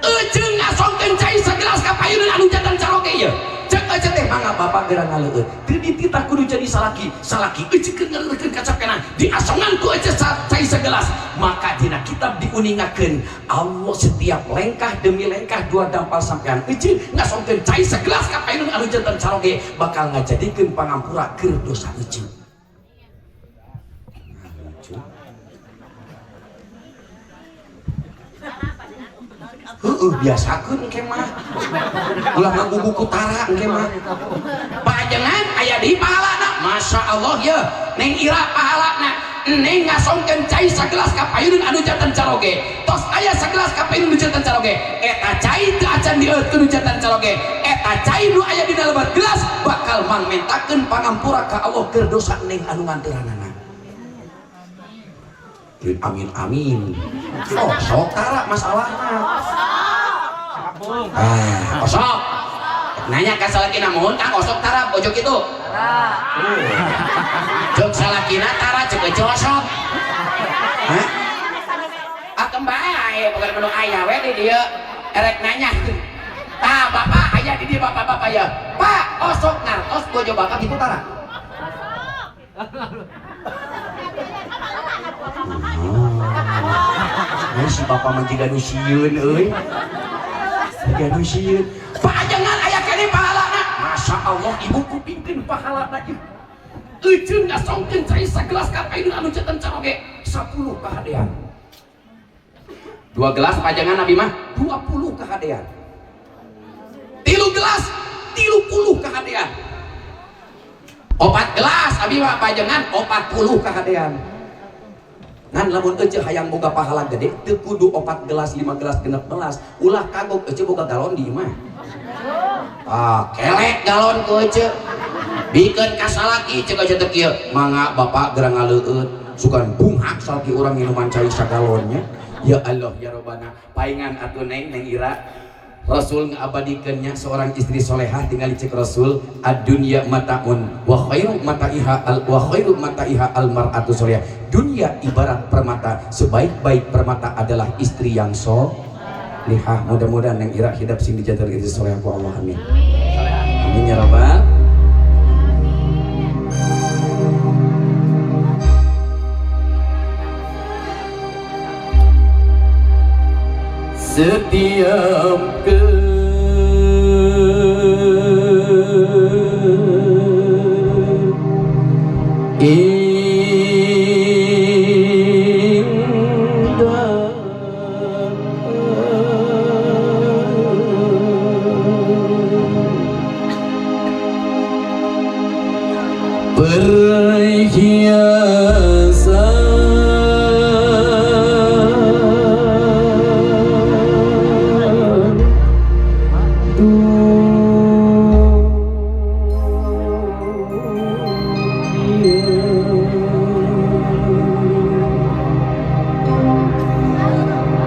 Ece ngasongkeun cai sagelas ka payuneun anu jantan caroge ieu. Cek Ece teh mangga bapak gerang ngaleueut. Teu dititah kudu jadi salaki, salaki Ece keur ngaleueutkeun kacapena diasongan ku Ece cai sagelas. Maka dina kitab diuningakeun Allah setiap lengkah demi lengkah dua dampal sampean Ece ngasongkeun cai sagelas ka payuneun anu jantan caroge bakal ngajadikeun pangampura keur dosa Ece. Heeh, biasakeun engke mah. Ulah ngagugu ku tara engke mah. Pajengan aya deui pahalana. Masya Allah ye, Neng Ira pahalana. Neng ngasongkeun cai sagelas ka payuneun anu jantan caroge. Tos aya sagelas ka payuneun anu jantan caroge. Eta cai teu acan dieueutkeun nu jantan caroge. Eta cai nu aya dina lebat gelas bakal mangmentakeun pangampura ka Allah keur dosa Neng anu nganteuranana. Amin amin. Oh, sok tara masalahna. Ah, osok. Nanya ka salakina mohon Kang osok tara bojo kitu. Tara. Ceuk salakina tara ceuk Ece osok. Hah? Ah kembae bukan menu aya we di dieu erek nanya. Tah bapak aya di dieu bapak-bapak ya. Pak, osok ngartos bojo bapak kitu tara. Oh, si bapak mah jiga nu sieun euy. Jiga nu sieun. Pajengan aya keneh pahalana. Masya Allah ibu kupingkeun pahalana ieu. Ece ngasongkeun cai sagelas ka payuneun anu jantan caroge 10 kahadean. 2 gelas pajengan abi mah 20 kahadean. 3 gelas 30 kahadean. 4 gelas abi mah pajengan 40 kahadean. Ngan lamun Ece hayang boga pahala gede teu kudu 4 gelas 5 gelas 6 gelas ulah kagok Ece boga galon di imah. Ah, kelek galon ku Ece. Bikeun ka salaki ceuk Ece teh kieu, mangga bapak gerang ngaleueut sugan bunghak salaki urang minuman cai sagalonnya. Ya Allah ya Robbana, paingan atuh Neng Neng Ira. Rasul ngabadikeunnya seorang istri solehah tinggal cek Rasul ad-dunya mataun wa khairu mataiha al wa khairu mataiha al mar'atu solehah. Dunia ibarat permata, sebaik-baik permata adalah istri yang solehah. Mudah-mudahan Neng Ira hidup sing dijantar istri solehah ku Allah, amin. Amin ya rabbal. Setiap keindahan perhiasan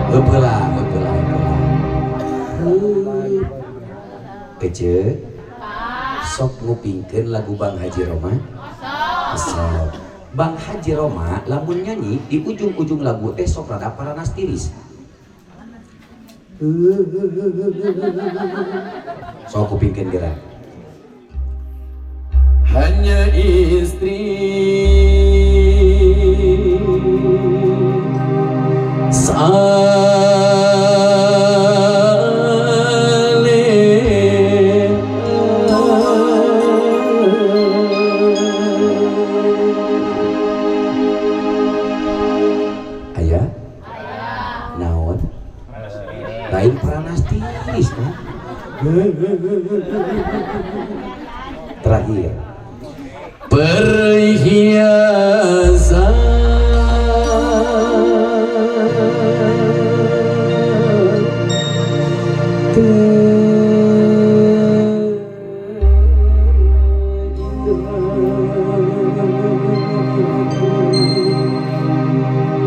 Heula heula heula. Ece sok ngupingkeun lagu Bang Haji Rhoma. Sok. Bang Haji Rhoma lamun nyanyi di ujung-ujung lagu teh sok rada paranas tiris. Sok kupingkeun geura. Hanya istri saleh. Aya? Naon? Lain paranas tiris kan? Terakhir perhiasan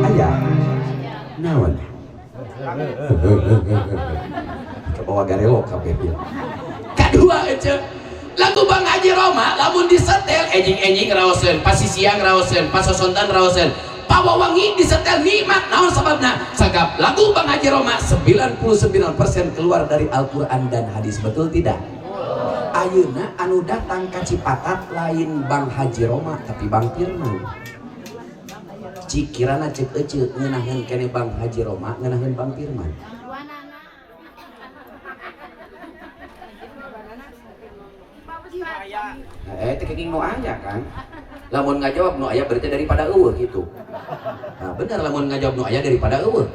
ayah naon kebawa garelo kabeh ieu. Kadua ece lagu Bang Haji Rhoma lamun disetel enjing-enjing raoseun, pasisiang raoseun, pasosontan raoseun, pawawangi disetel nikmat. Naon sababna? Sagap lagu Bang Haji Rhoma 99% keluar dari Al-Qur'an dan hadis, betul tidak? Ayeuna anu datang ka Cipatat lain Bang Haji Rhoma tapi Bang Firman. Cikirana cek ece ngeunaheun kene Bang Haji Rhoma, ngeunaheun Bang Firman. Teh kenging nu aya kan. Lamun ngajawab nu aya berarti daripada eueuh gitu. Nah, bener lamun ngajawab nu aya daripada eueuh.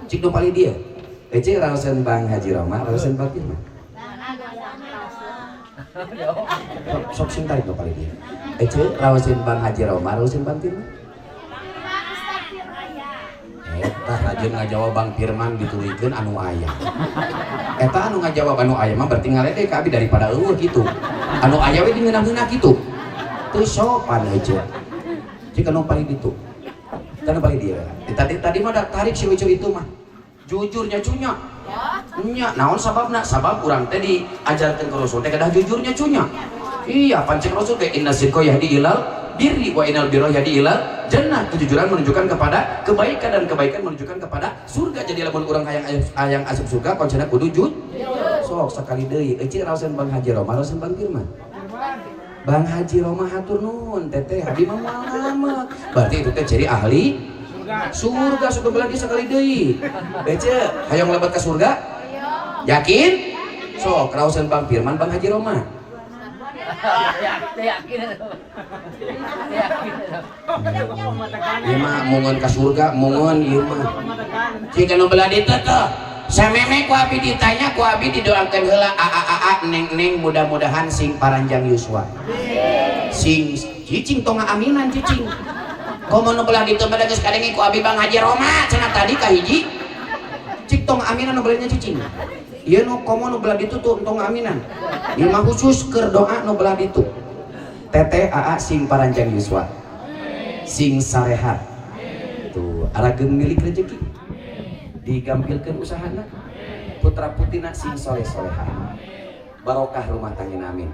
Cik nu palih dieu. Ece raoseun Bang Haji Rhoma, raoseun Bang Firman. Sok sing tarik nu palih dieu. Ece raoseun Bang Haji Rhoma, raoseun Bang Firman. Eta rajin ngajawab Bang Firman ditulikeun anu aya. Eta anu ngajawab anu aya mah berarti ngaledek ka abi daripada eueuh gitu. Anu aya we dingeunah-ngeunah kitu. Teu sopan aja. Cik anu paling ditu. Anu paling dia. Tadi mah da tarik si lucu itu mah. Jujurnya cunya. Nya naon sababna? Sabab urang teh diajarkeun ku Rasul teh kedah jujurnya cunya. Iya, pancek Rasul teh inna sidqa yahdi ilal birri wa innal birra yahdi ilal jannah. Kejujuran menunjukkan kepada kebaikan dan kebaikan menunjukkan kepada surga. Jadi lamun urang hayang asup surga kuncina kudu jujur. Sok sakali deui ece raoseun Bang Haji Rhoma, raoseun Bang Firman. Bang Haji Rhoma hatur nuhun teteh abdi mah moal ngamek. Berarti itu teh ciri ahli surga. Surga belah sekali deui. Ece hayang lebet ka surga? Yakin? Sok raoseun Bang Firman, Bang Haji Rhoma. Yakin. Ieu mah mungeun ka surga, mungeun ieu mah. Cik anu belah ditu tuh. Sameme ku abi ditanya ku abi didoakeun heula a a a neng neng mudah-mudahan sing paranjang yuswa. Sing cicing tong aminan cicing. Komo nu belah ditu mah geus kadenge ku abi Bang Haji Rhoma cenah tadi ka hiji. Cik tong aminan nu belahnya cicing. Ieu nu komo nu belah ditu tuh tong aminan. Ieu mah khusus keur doa nu belah ditu. Teteh aa sing paranjang yuswa. Sing sarehat. Tuh arageung milik rezeki. Digampilkeun usahana. Putra putrina sing soleh soleha. Barokah rumah tangga amin.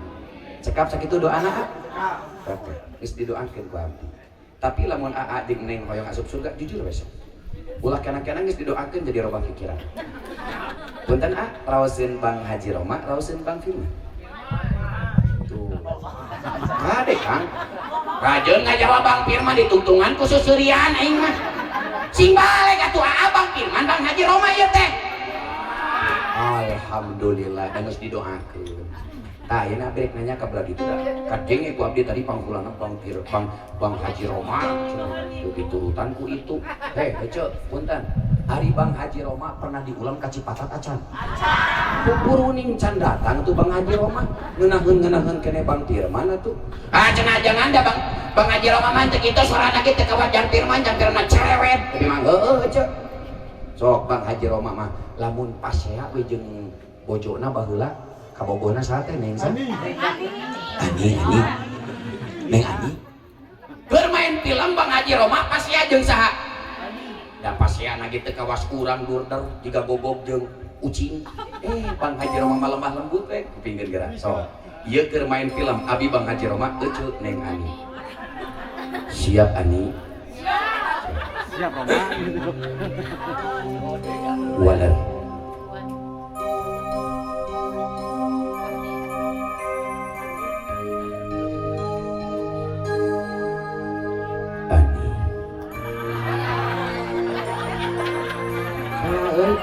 Cekap sakitu doana a. Oke, geus didoakeun ku abdi. Tapi lamun aa jeung neng hoyong asup surga jujur we sok. Ulah kana-kana geus didoakeun jadi robah pikiran. Punten a, raoseun Bang Haji Rhoma, raoseun Bang Firman. Tuh. Kade Kang. Rajeun ngajawab Bang Firman ditungtungan ku susurian aing mah. Sing balik atuh aa Bang Firman Bang Haji Rhoma ieu teh. Alhamdulillah dan geus didoakeun. Tah ayeuna abdi rek nanya ka belah ditu da. Kadenge ku abdi tadi pangkulana Bang Firman, Bang Haji Rhoma cenah. Tuh diturutan ku itu. Heh, hece punten. Ari Bang Haji Rhoma pernah diulang ka Cipatat acan. Pupuruning can datang tuh Bang Haji Rhoma. Ngeunaheun-ngeunaheun kene Bang Firman atuh. Ah cenah jangan da Bang Bang Haji Rhoma mah teu kitu sorana ge teu kawajan Firman, jang Firman cerewet. Tapi mah heueuh hece. Sok Bang Haji Rhoma mah lamun pasea we jeung bojona baheula kabogona saha teh Neng sa? Ani. Ani, Ani. Neng Ani. film Bang Haji Roma pasea jeung saha? Da paseana ge teu kawas urang durder jiga gogog jeung ucing. Bang Haji Roma mah lemah lembut we kupingkeun geura. So, ieu keur main film abi Bang Haji Roma euceu Neng Ani. Siap Ani? Siap Roma. Waler. Ani.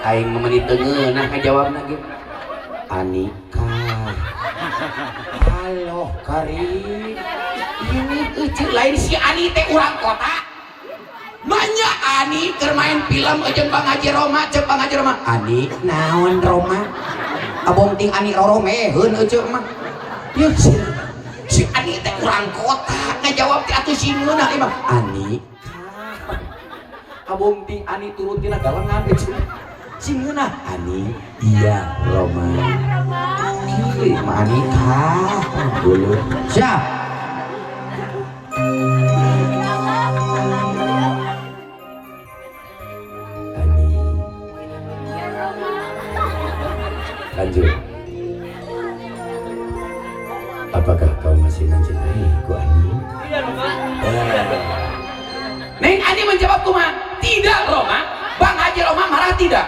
Aing mah meuni teu ngeunah ngajawabna ge. Ani kah. Halo Karim. Ini euceu lain si Ani teh urang kota. Banyak Ani keur main film jeung Bang Haji Roma, ceuk Bang Haji Roma. Ani naon Roma? Abong ting Ani roromeheun euceu mah. Ieu si Ani teh urang kota ngajawab teh atuh si ngeunah ieu mah. Ani abong ting Ani turun tina galengan euceu. Si ngeunah Ani iya Roma. Kieu mah Ani kah dulu. Siap. Lanjut. Apakah kau masih mencintaiku Ani? Tidak Roma. Neng Ani menjawab kumaha? Tidak Roma. Bang Haji Roma marah tidak?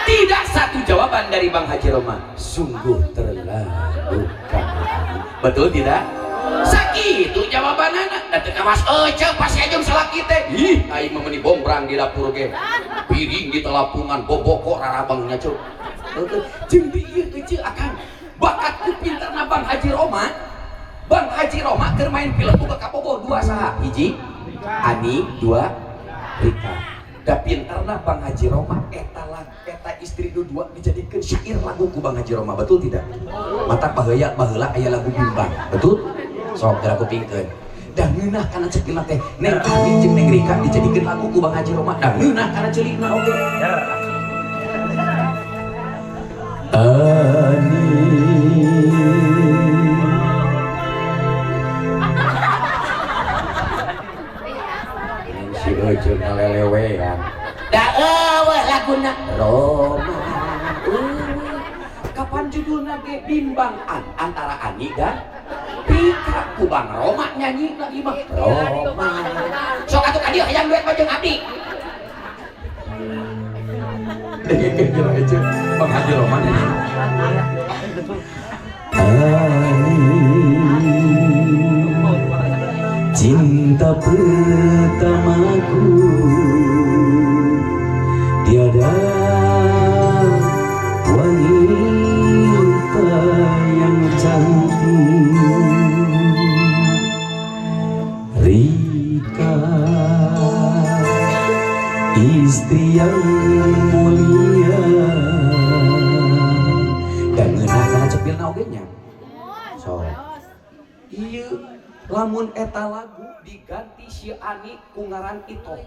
Tidak. Satu jawaban dari Bang Haji Roma. Sungguh terlalu kamu Ani. Betul tidak? Sakitu jawabanana. Da teu kawas euceu pasti jeung salaki teh. Ih, aing mah meuni bombrang di dapur ge. Piring di telapungan boboko rarabangnya ceu. Jeung di ieu euceu akang bakatku pinterna Bang Haji Roma. Bang Haji Roma keur main film boga kabogoh dua saha? Hiji Ani, dua Rika. Da pinterna Bang Haji Roma eta eta istri dua dijadikeun syair lagu ku Bang Haji Roma, betul tidak? Mata baheula baheula aya lagu bimbang, betul? Sok geura kupingkeun. Da ngeunah kana ceukilna teh Neng Ani jeung Neng Rika dijadikeun lagu ku Bang Haji Roma. Da ngeunah kana ceulina oge. Ani si euceuk ngalelewean. Da eueuh laguna Roma. Kapan judulna ge bimbang antara Ani dan Rika ku Bang Roma nyanyi lagi mah Roma. Sok atuh ka dieu hayang duet mah jeung abdi. Bang Haji Roma nyanyi. Ani cinta pertamaku tiada wanita yang cantik Rika istri yang mulia. Dan ngeunah kana cepilna oge nya. So ieu lamun eta lagu diganti si Ani ku ngaran Itoh.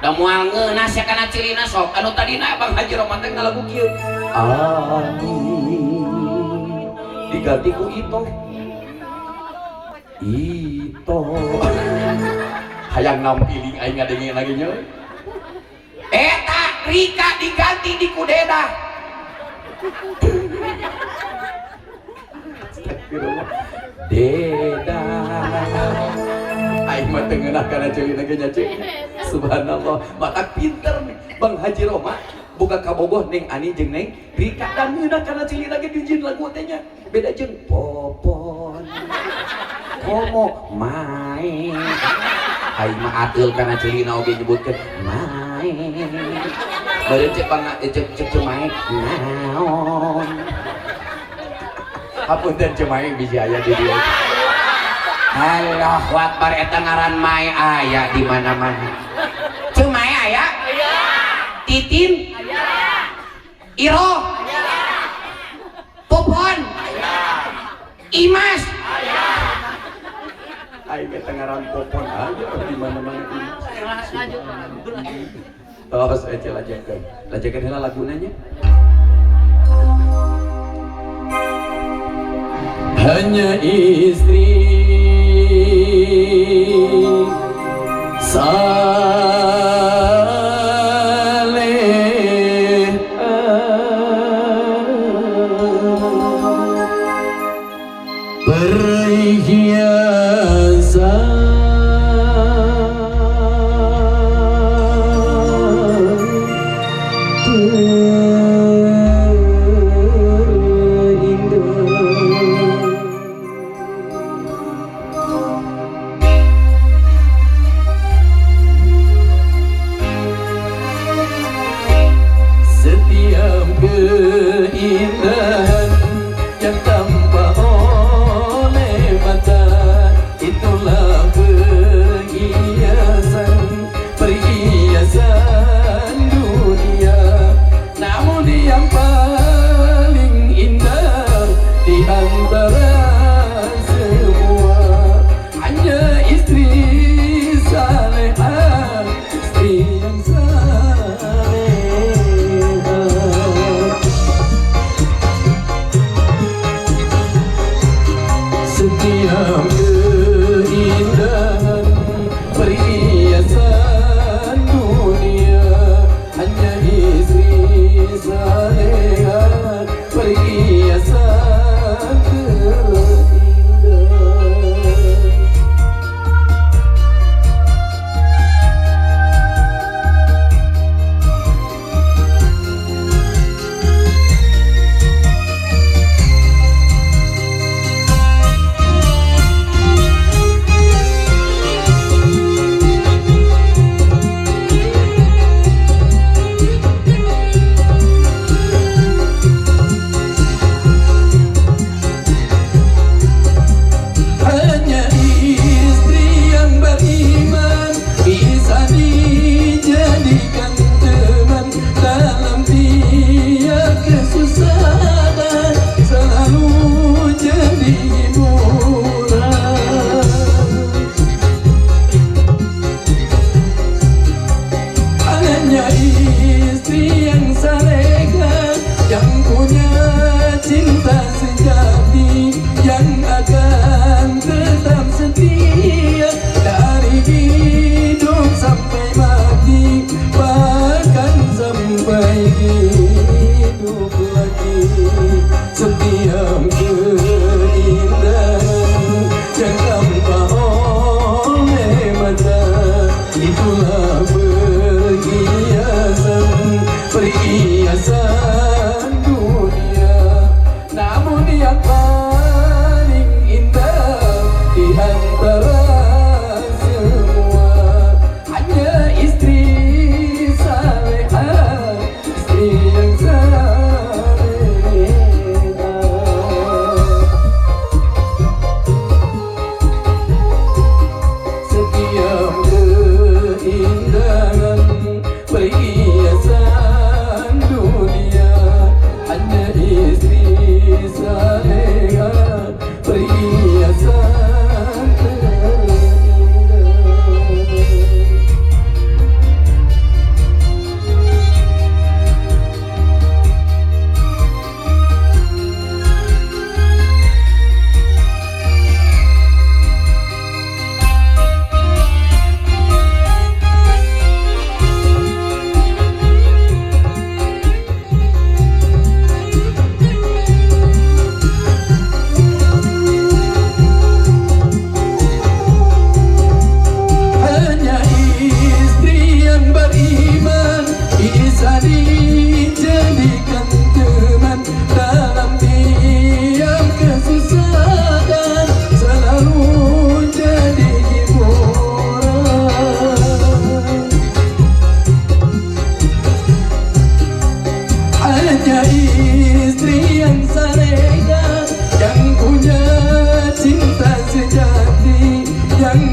Da moal ngeunah sia kana cilina sok anu tadina Bang Haji Roma teh ngalagu kieu. Ani diganti ku Itoh. Itoh. Hayang nampiling aing ngadengin lagi nya. Eta Rika diganti di Kudeda. Deda. Aing mah teu ngeunah kana ceulina ge nya ceuk. Subhanallah, mata pinter nih Bang Haji Roma buka kabogoh Neng Ani jeung Neng Rika dan ngeunah kana ceulina ge dijieun lagu teh nya. Beda jeung Popon. Komo mae. Aing mah ateul kana ceulina oge nyebutkeun mae. Beureum ceuk Bang ceuk ceuk mae naon. Hapunten ceu mae bisi aya di dieu. Allahu Akbar eta ngaran mae aya di mana-mana. Ceu mae aya? Aya. Titin? Aya. Iro? Aya. Popon? Aya. Imas? Aya. Aing eta ngaran Popon aja di mana-mana Imas. Tos ece lajekeun. Lajekeun heula laguna nya. Hanya istri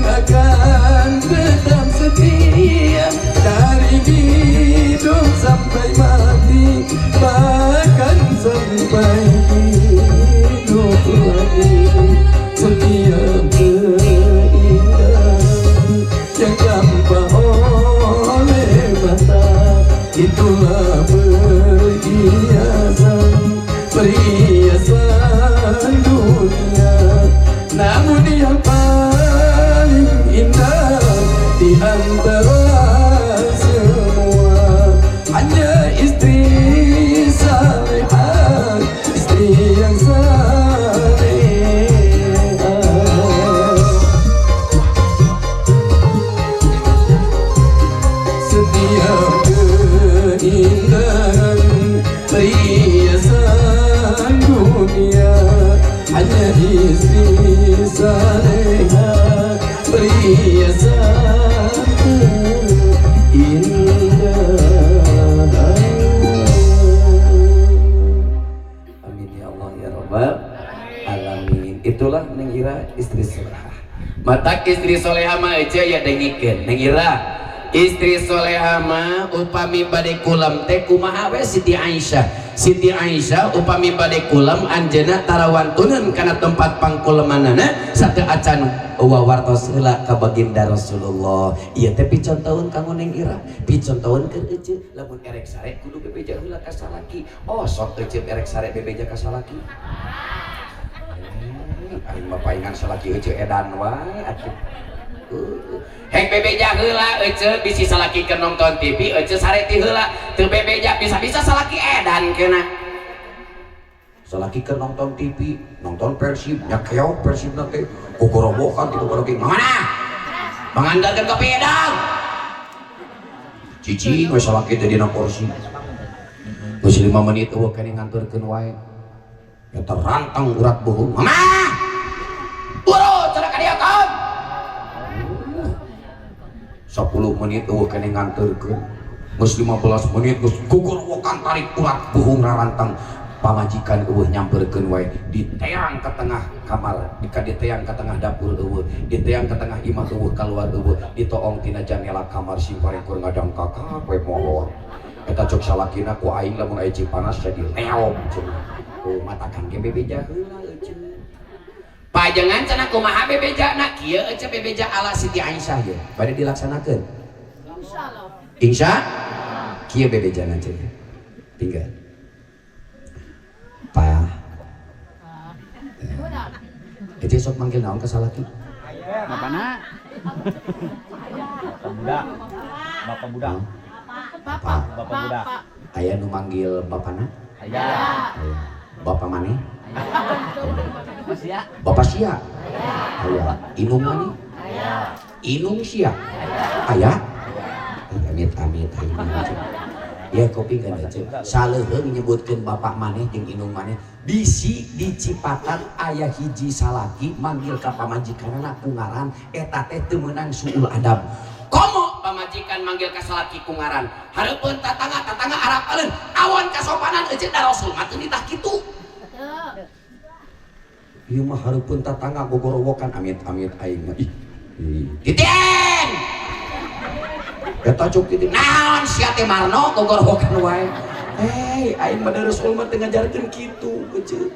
akan tetap setia dari hidup sampai mati, bahkan sampai hidup lagi. Setiap keindahan yang tampak oleh mata, itulah perhiasan, perhiasan dunia. Namun yang paling indah di antara semua hanya istri salehah, istri yang salehah. Setiap keindahan perhiasan dunia hanya istri salehah, perhiasan keindahan. Amin ya Allah ya Rabbal alamin. Itulah Neng Ira istri solehah. Matak istri solehah mah aja ya dengikeun Neng Ira. Istri solehah mah upami bade kulem teh kumaha we Siti Aisyah. Siti Aisyah upami bade kulem anjeunna tarawantuneun kana tempat pangkulemanana sateu acan wawartos heula ka baginda Rasulullah. Ieu teh picontoeun kanggo Neng Ira, picontoeun keur eceu lamun erek sare kudu bebeja heula ka salaki. Oh sok eceu erek sare bebeja ka salaki. Aing mah paingan salaki eceu edan wae atuh. Heng bebeja heula eceu bisi salaki keur nonton TV eceu sare ti heula teu bebeja bisa-bisa salaki edan kena. Salaki keur nonton TV, nonton Persib, nya keok Persibna teh gogorowokan kitu baroge. Mana? Mangandalkeun kopi edang. Cicing we salaki teh dina kursi. Geus 5 menit eueuh keneh nganturkeun wae. Eta rantang urat bohong. Mama! Buru cenah ka dieu kom. 10 menit eueuh keneh nganturkeun. Geus 15 menit geus gogorowokan tarik urat bohong rarantang. Pamajikan eueuh nyamperkeun wae diteang ke tengah kamar, diteang ke tengah dapur eueuh, diteang ke tengah imah eueuh kaluar eueuh, ditoong tina janela kamar sing parekur ngadangkakak we molor. Eta cok salakina ku aing lamun aya Cipanas jadi leom cenah. Oh matakan ge bebeja heula eueuh. Pajengan cenah kumaha bebejana kieu eueuh bebeja ala Siti Aisyah ye. Bade dilaksanakeun. Insyaallah. Insya kieu bebejana cenah. Tinggal. Pa. Ece sok manggil naon ka salaki? Bapana. Bapak budak. Bapak budak. Bapak. Bapak budak. Aya nu manggil bapana? Aya. Aya. Bapak maneh? Bapak sia. Bapak sia. Aya. Inung maneh? Aya. Inung sia. Aya. Amit amit aing. Ya kopi kan ece. Saleuheung nyebutkeun bapak maneh jeung inung maneh. Bisi di Cipatat aya hiji salaki manggil ka pamajikanna ku ngaran eta teh teu meunang suul adab. Komo pamajikan manggil ka salaki ku ngaran. Hareupeun tatangga tatangga arapaleun awan kasopanan ece da Rasul mah teu nitah kitu. Ieu mah hareupeun tatangga gogorowokan amit amit aing mah. Ih. Titien. Eta cuk kitu naon sia teh Marno gogorowokan wae. Hei, aing mah da Rasul mah teu ngajarkeun kitu eceu.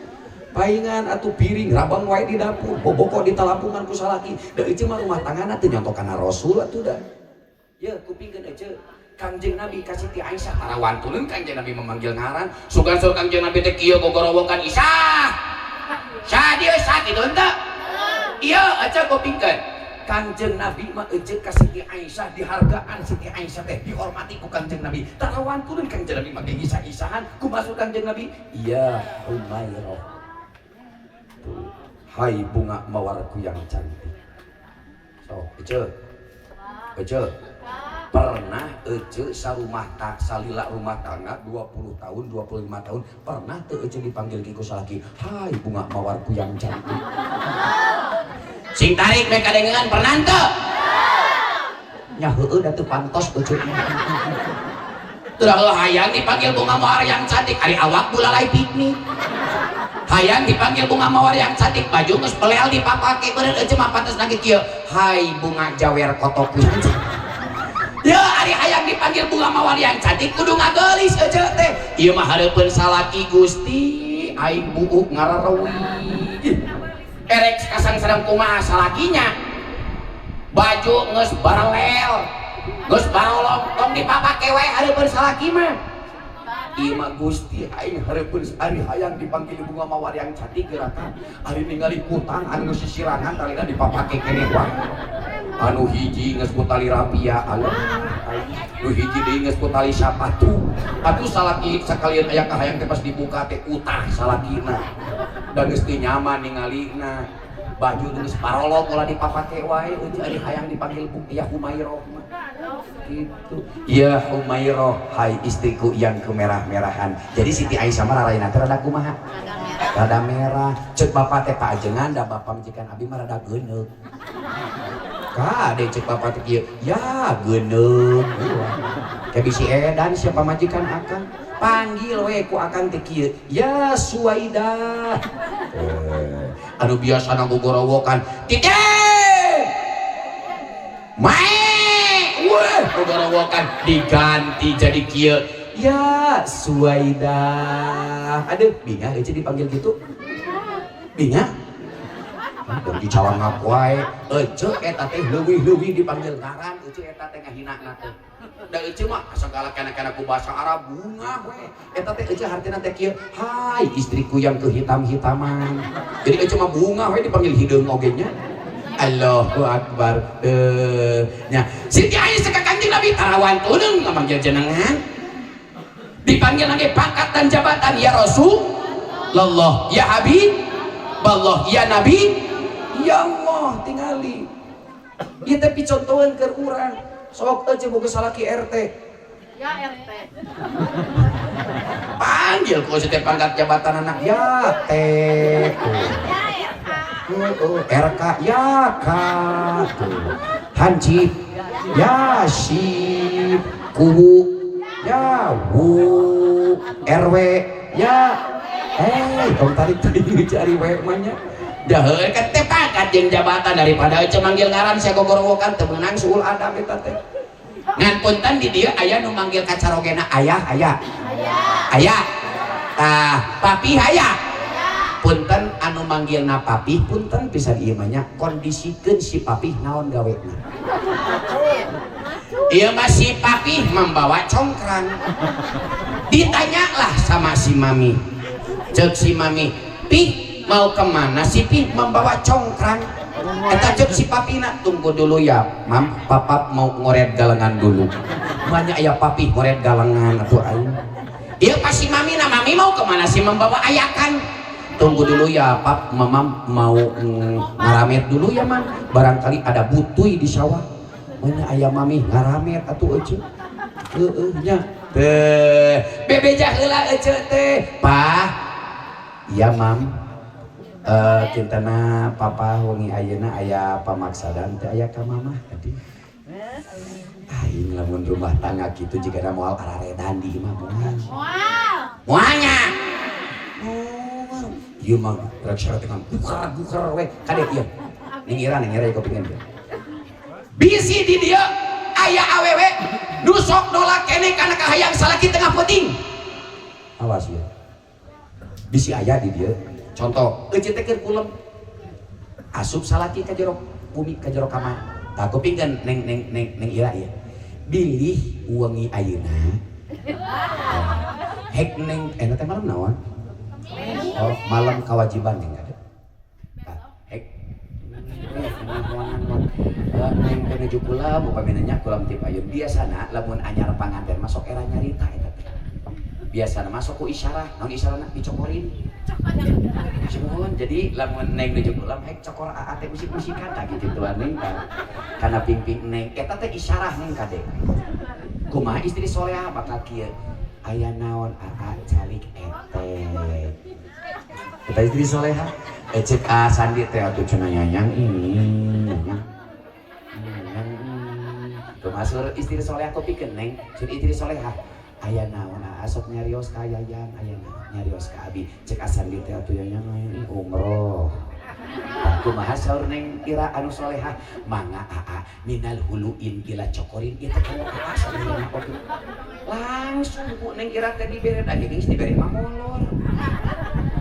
Paingan atuh piring rabang wae di dapur, boboko di talampungan ku salaki. Da eceu mah rumah tanggana teu nyontokan Rasul atuh da. Ye kupingkeun eceu. Kangjeng Nabi ka Siti Aisyah tarawantuneun Kangjeng Nabi memanggil ngaran. Sugan sur Kangjeng Nabi teh kieu gogorowokan Aisyah. Sah dieu sah kitu henteu? Ieu eceu kupingkeun. Kangjeng Nabi mah eceu ka Siti Aisyah dihargaan Siti Aisyah teh dihormati ku Kangjeng Nabi. Tarawantuneun Kangjeng Nabi mah isah-isahan kumaha Kangjeng Nabi? Ya Humairah. Tuh, hai bunga mawarku yang cantik. So, eceu. Eceu. Pernah eceu sarumah tak salila rumah tangga 20 tahun, 25 tahun pernah teu eceu dipanggil ku salaki, hai bunga mawarku yang cantik. Sing tarik mereka kadengean pernah teu? Nya heueuh da teu pantos eceu. Teu hayang dipanggil bunga mawar yang cantik, ari awak bulalai piknik. Hayang dipanggil bunga mawar yang cantik, baju geus belel dipapake beureun euceu mah pantes lagi kieu. Hai bunga jawer kotok. Ya ari hayang dipanggil bunga mawar yang cantik kudu ngageulis euceu teh. Ieu mah hareupeun salaki Gusti aing buuk ngararewi. Erek kasang sareng kumaha salakinya. Baju geus barelel, geus barolong tong dipapake wae hareupeun salaki mah. Ieu mah Gusti aing hareupeun ari hayang dipanggil bunga mawar yang cantik gerakan. Ari ningali kutang anu geus sisirangan talina dipapake keneh wae. Anu hiji geus ku tali rapia aleuh, nu hiji deui geus ku tali sapatu. Atuh salaki sakalian aya kahayang teh pas dibuka teh utah salakina. Dan geus teu nyaman ningalina. Baju geus parolong ulah dipapake wae eueuh ari hayang dipanggil ya Humairah mah. Gitu. Ya Humairah, hai istriku yang kemerah-merahan. Jadi Siti Aisyah mah raraina teh rada kumaha? Rada merah. Ceuk bapak teh paajengan da bapak majikan abi mah rada geuneuk. Kade ceuk bapak teh kieu, ya geuneuk. Kayak bisi edan siapa majikan akang? Panggil we ku akang teh kieu, ya Suwaidah. Anu biasa gogorowokan titik mae weh gogorowokan diganti jadi kieu ya Suwaidah. Aduh bingah euceu dipanggil gitu bingah dan dicalangap wae euceu eta teh leuwih-leuwih dipanggil ngaran euceu eta teh ngahinana teh da euceu mah sagala kana-kana ku bahasa Arab bunga we eta teh euceu hartina teh kieu hai istriku yang kehitam-hitaman. Jadi euceu mah bunga we dipanggil hideung oge nya. Allahu akbar. Nya Siti Aisyah ka Kanjeng Nabi tarawan tuneung ngamanggil jenengan dipanggil lagi pangkat dan jabatan ya Rasulullah ya Habib Allah ya Nabi ya Allah tingali ieu teh picontoheun keur urang. Sok euceu boga salaki RT. Ya RT. Panggil ku euceu teh pangkat jabatan anak ya T. RK ya K. Hansip ya Sip. Kuwu ya Wu. RW ya tong tarik tadi cari we mah nya. Dah kan teh pangkat jeung jabatan daripada euceu manggil ngaran sia gogorowokan teu meunang suul adab eta teh. Ngan punten di dieu aya nu manggil ka carogena ayah aya. Aya. Tah, papi aya. Punten anu manggilna papi punten pisan ieu mah nya kondisikeun si papi naon gawena. Ieu mah si papi membawa congkrang. Ditanyalah sama si mami. Ceuk si mami, "Pi, mau kemana si Pi membawa congkrang?" Eta ceuk si papina, "Tunggu dulu ya mam, papa mau ngoret galengan dulu." Banyak ya papi ngoret galengan atuh aing. Ieu pas si mami na, mami mau kemana sih membawa ayakan? Tunggu dulu ya pap, mamam mau ngaramet dulu ya mam, barangkali ada butuy di sawah. Banyak ayah mami ngaramet atuh euceu. Heueuh nya. Teh, bebeja heula euceu teh. Pah. Iya mam. Kintena papa wengi ayeuna aya pamaksadan teh aya ka mamah tadi. Aing lamun rumah tangga kitu jigana moal araredan di imah moal. Moal. Moalnya. Moal. Ieu mah rek syarat dengan gukar-gukar we kade ieu. Ning ira kupingan ieu. Bisi di dieu aya awewe nu sok nolak keneh kana kahayang salaki tengah peuting. Awas ieu. Bisi aya di dieu. Contoh, euceu teh keur kulem. Asup salaki ka jero bumi ka jero kamar. Tah kupingkeun neng neng neng neng ira ieu. Bilih wengi ayeuna. Hek neng teh malam naon? Oh, malam kewajiban neng ada. Hek. Neng menuju kulem upamina nya kulem ti payun. Biasana lamun anyar panganten masuk era nyarita eta teh. Biasana masuk ku isyarah, naon isyarahna dicokorin. Cuman jadi lamun neng nuju kulem hek cokor aa teh musik-musikan tah kitu tuan neng tah. Kana pingping neng eta teh isyarah neng kade. Kumaha istri soleha bakal kieu. Aya naon aa calik ete. Eta istri soleha cek a Sandi teh atuh cenah nyanyang ini. Kumaha sur istri soleha kupikeun neng, sur istri soleha. Aya naon sok nyarios ka Yayan, aya naon nyarios ka abi. Cek Asandi teh atuh Yayan umroh. Kumaha saur Neng Ira anu solehah mangga aa minal huluin ila cokorin ieu teh kamu aa sadayana oge. Langsung ku Neng Ira teh dibere da geus dibere mah molor.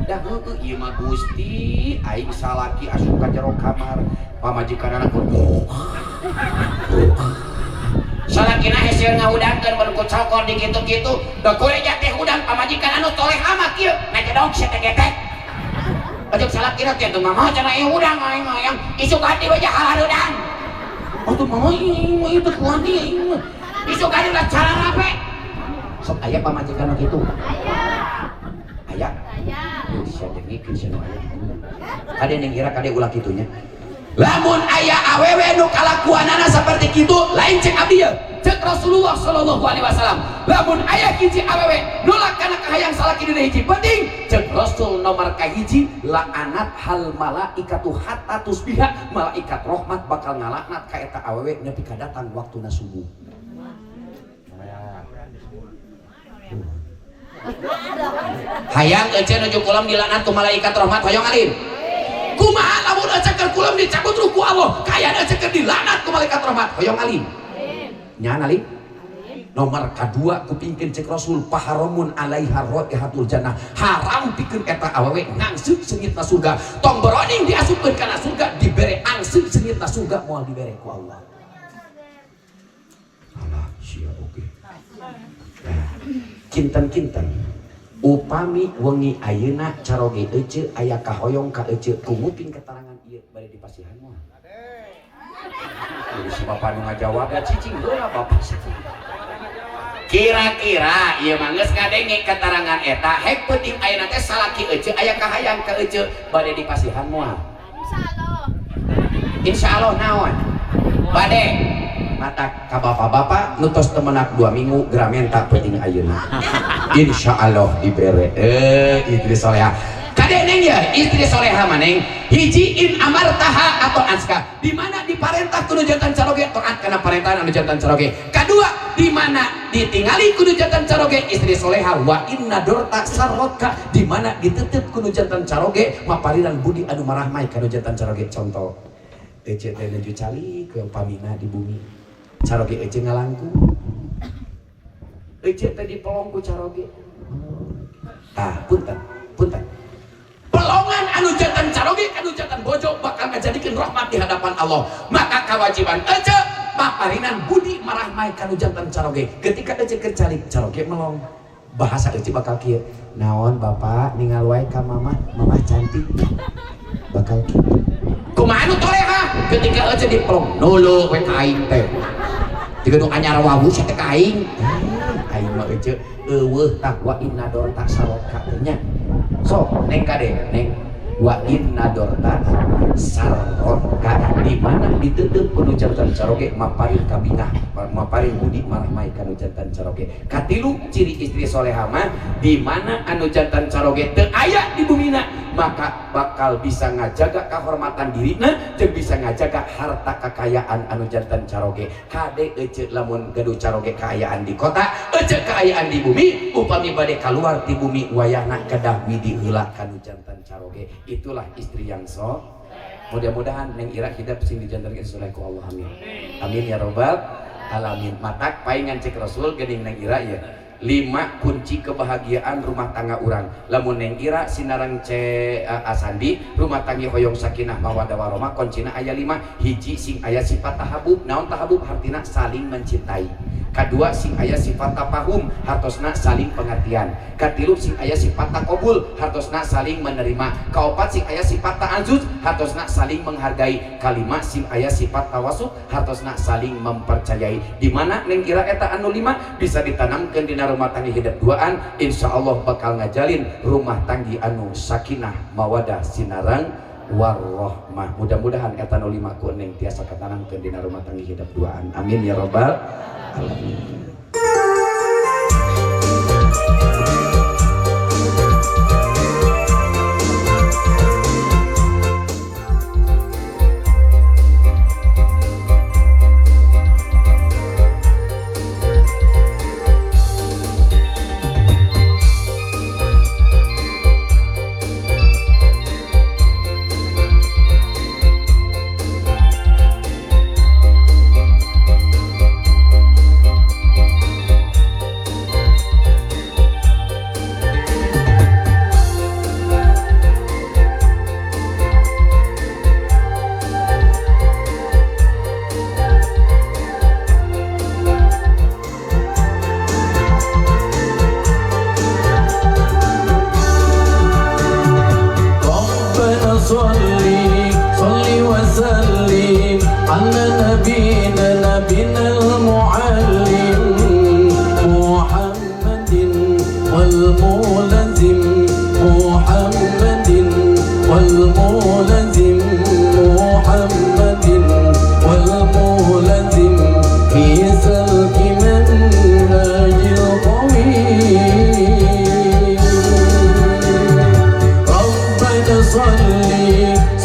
Dah heueuh ieu mah Gusti aing salaki asup ka jero kamar pamajikanana kur salakina hese ngahudangkeun mun ku cokor di kitu-kitu da kureja teh hudang pamajikan anu toleh mah kieu ngajedog sia teh getek. Ajak salakina teh tuh mama cenah ieu hudang aing hayang isuk hati we halarudang. Atuh mama ieu mah ieu teh kuat ieu. Isuk hati lah calarape. Sok aya pamajikan nu kitu. Aya. Aya. Aya. Sia dengikeun sia nu aya. Kade Neng Ira kade ulah kitunya. Lamun aya awewe nu kalakuanana seperti kitu lain cek abdi ye. Cek Rasulullah sallallahu alaihi wasallam. Lamun aya hiji awewe nolak kana kahayang salaki dina hiji penting cek Rasul nomor kahiji la'anat hal malaikatu hatta tusbiha, malaikat rahmat bakal ngalaknat ka eta awewe nepi ka datang waktuna subuh. Hayang ece nuju kulem dilaknat ku malaikat rahmat hoyong alim. Kumaha lamun ece keur kulem dicabut ruh ku Allah, kaayaan ece keur dilaknat ku malaikat rahmat hoyong alim. Nyan alim. Nomor kadua kupingkeun cek Rasul paharamun alaiha raihatul jannah, haram pikeun eta awewe ngangseut seungitna surga. Tong boroning diasupkeun kana surga dibere angseut seungitna surga moal dibere ku Allah. Alah sia oge. Kinten-kinten upami wengi ayeuna caroge ece aya kahoyong ka ece kunguping keterangan ieu bade dipasihan moal. Jadi si bapak nu ngajawab da cicing heula bapak cicing. Kira-kira ieu mah geus ngadenge keterangan eta hek penting ayeuna teh salaki ece aya kahayang ka ece bade dipasihan moal. Insyaallah. Insyaallah naon? Bade mata ka bapak-bapak nu tos temenak 2 minggu geura menta penting ayeuna. Insyaallah dibere istri soleha. Kade Neng ya istri soleha maneng hiji in amartaha atau anska, di mana diparentah kudu jantan caroge taat kana parentahan anu jantan caroge. Kadua di mana ditingali kudu jantan caroge istri soleha wa inna dorta sarrotka, di mana ditetep kudu jantan caroge mapariran budi anu marahmai kanu jantan caroge. Contoh ece teh nuju calik ke pamina di bumi caroge ece ngalangkung ece teh dipelong ku caroge. Tah punten punten pelongan anu jantan caroge anu jantan bojo bakal ngajadikeun rahmat di hadapan Allah. Maka kewajiban ece maparinan budi marahmai kanu jantan caroge. Ketika ece keur calik caroge melong, bahasa ece bakal kieu, naon bapak ningal wae ka mamah, mamah cantik, bakal kieu. Kumaha anu toleha ketika ece dipelong nulu we ka aing teh tiga nu anyar wawu sia teh ka aing. Aing mah ece eueuh tah wa inna dorta saroka teh nya. Sok neng kade neng wa inna dorta saroka, di mana ditutup kudu jantan caroge maparin kabingah maparin budi marahmai kanu jantan caroge. Katilu ciri istri soleha mah di mana anu jantan caroge teu aya di bumina maka bakal bisa ngajaga kehormatan dirina jeung bisa ngajaga harta kekayaan anu jantan caroge. Kade ece lamun gaduh caroge kaayaan di kota ece kaayaan di bumi upami bade kaluar ti bumi wayahna kedah widi heula kanu jantan caroge. Itulah istri yang so. Mudah-mudahan Neng Ira hidup sing dijantankeun soleh ku Allah, amin. Amin ya robbal alamin. Matak paingan cek Rasul geuning Neng Ira ya. 5 kunci kebahagiaan rumah tangga urang. Lamun Neng Ira sinarang ce Asandi rumah tangga hoyong sakinah mawaddah warahmah kuncina aya 5. Hiji sing aya sifat tahabub. Naon tahabub? Hartina saling mencintai. Kadua sing aya sifat tapahum, hartosna saling pengertian. Katilu sing aya sifat takobul, hartosna saling menerima. Kaopat sing aya sifat ta'azuz, hartosna saling menghargai. Kalima sing aya sifat tawasuk, hartosna saling mempercayai. Di mana Neng Ira eta anu 5 bisa ditanamkeun dina rumah tangga hidup duaan, insya Allah bakal ngajalin rumah tanggi anu sakinah mawadah sinarang warahmah. Mudah-mudahan eta nu 5 ku Neng tiasa katanamkeun dina rumah tanggi hidup duaan. Amin ya robbal alamin. نبينا نبينا المعلم محمد والملزم محمد والملزم محمد والملزم في سلك منهج القويم. ربنا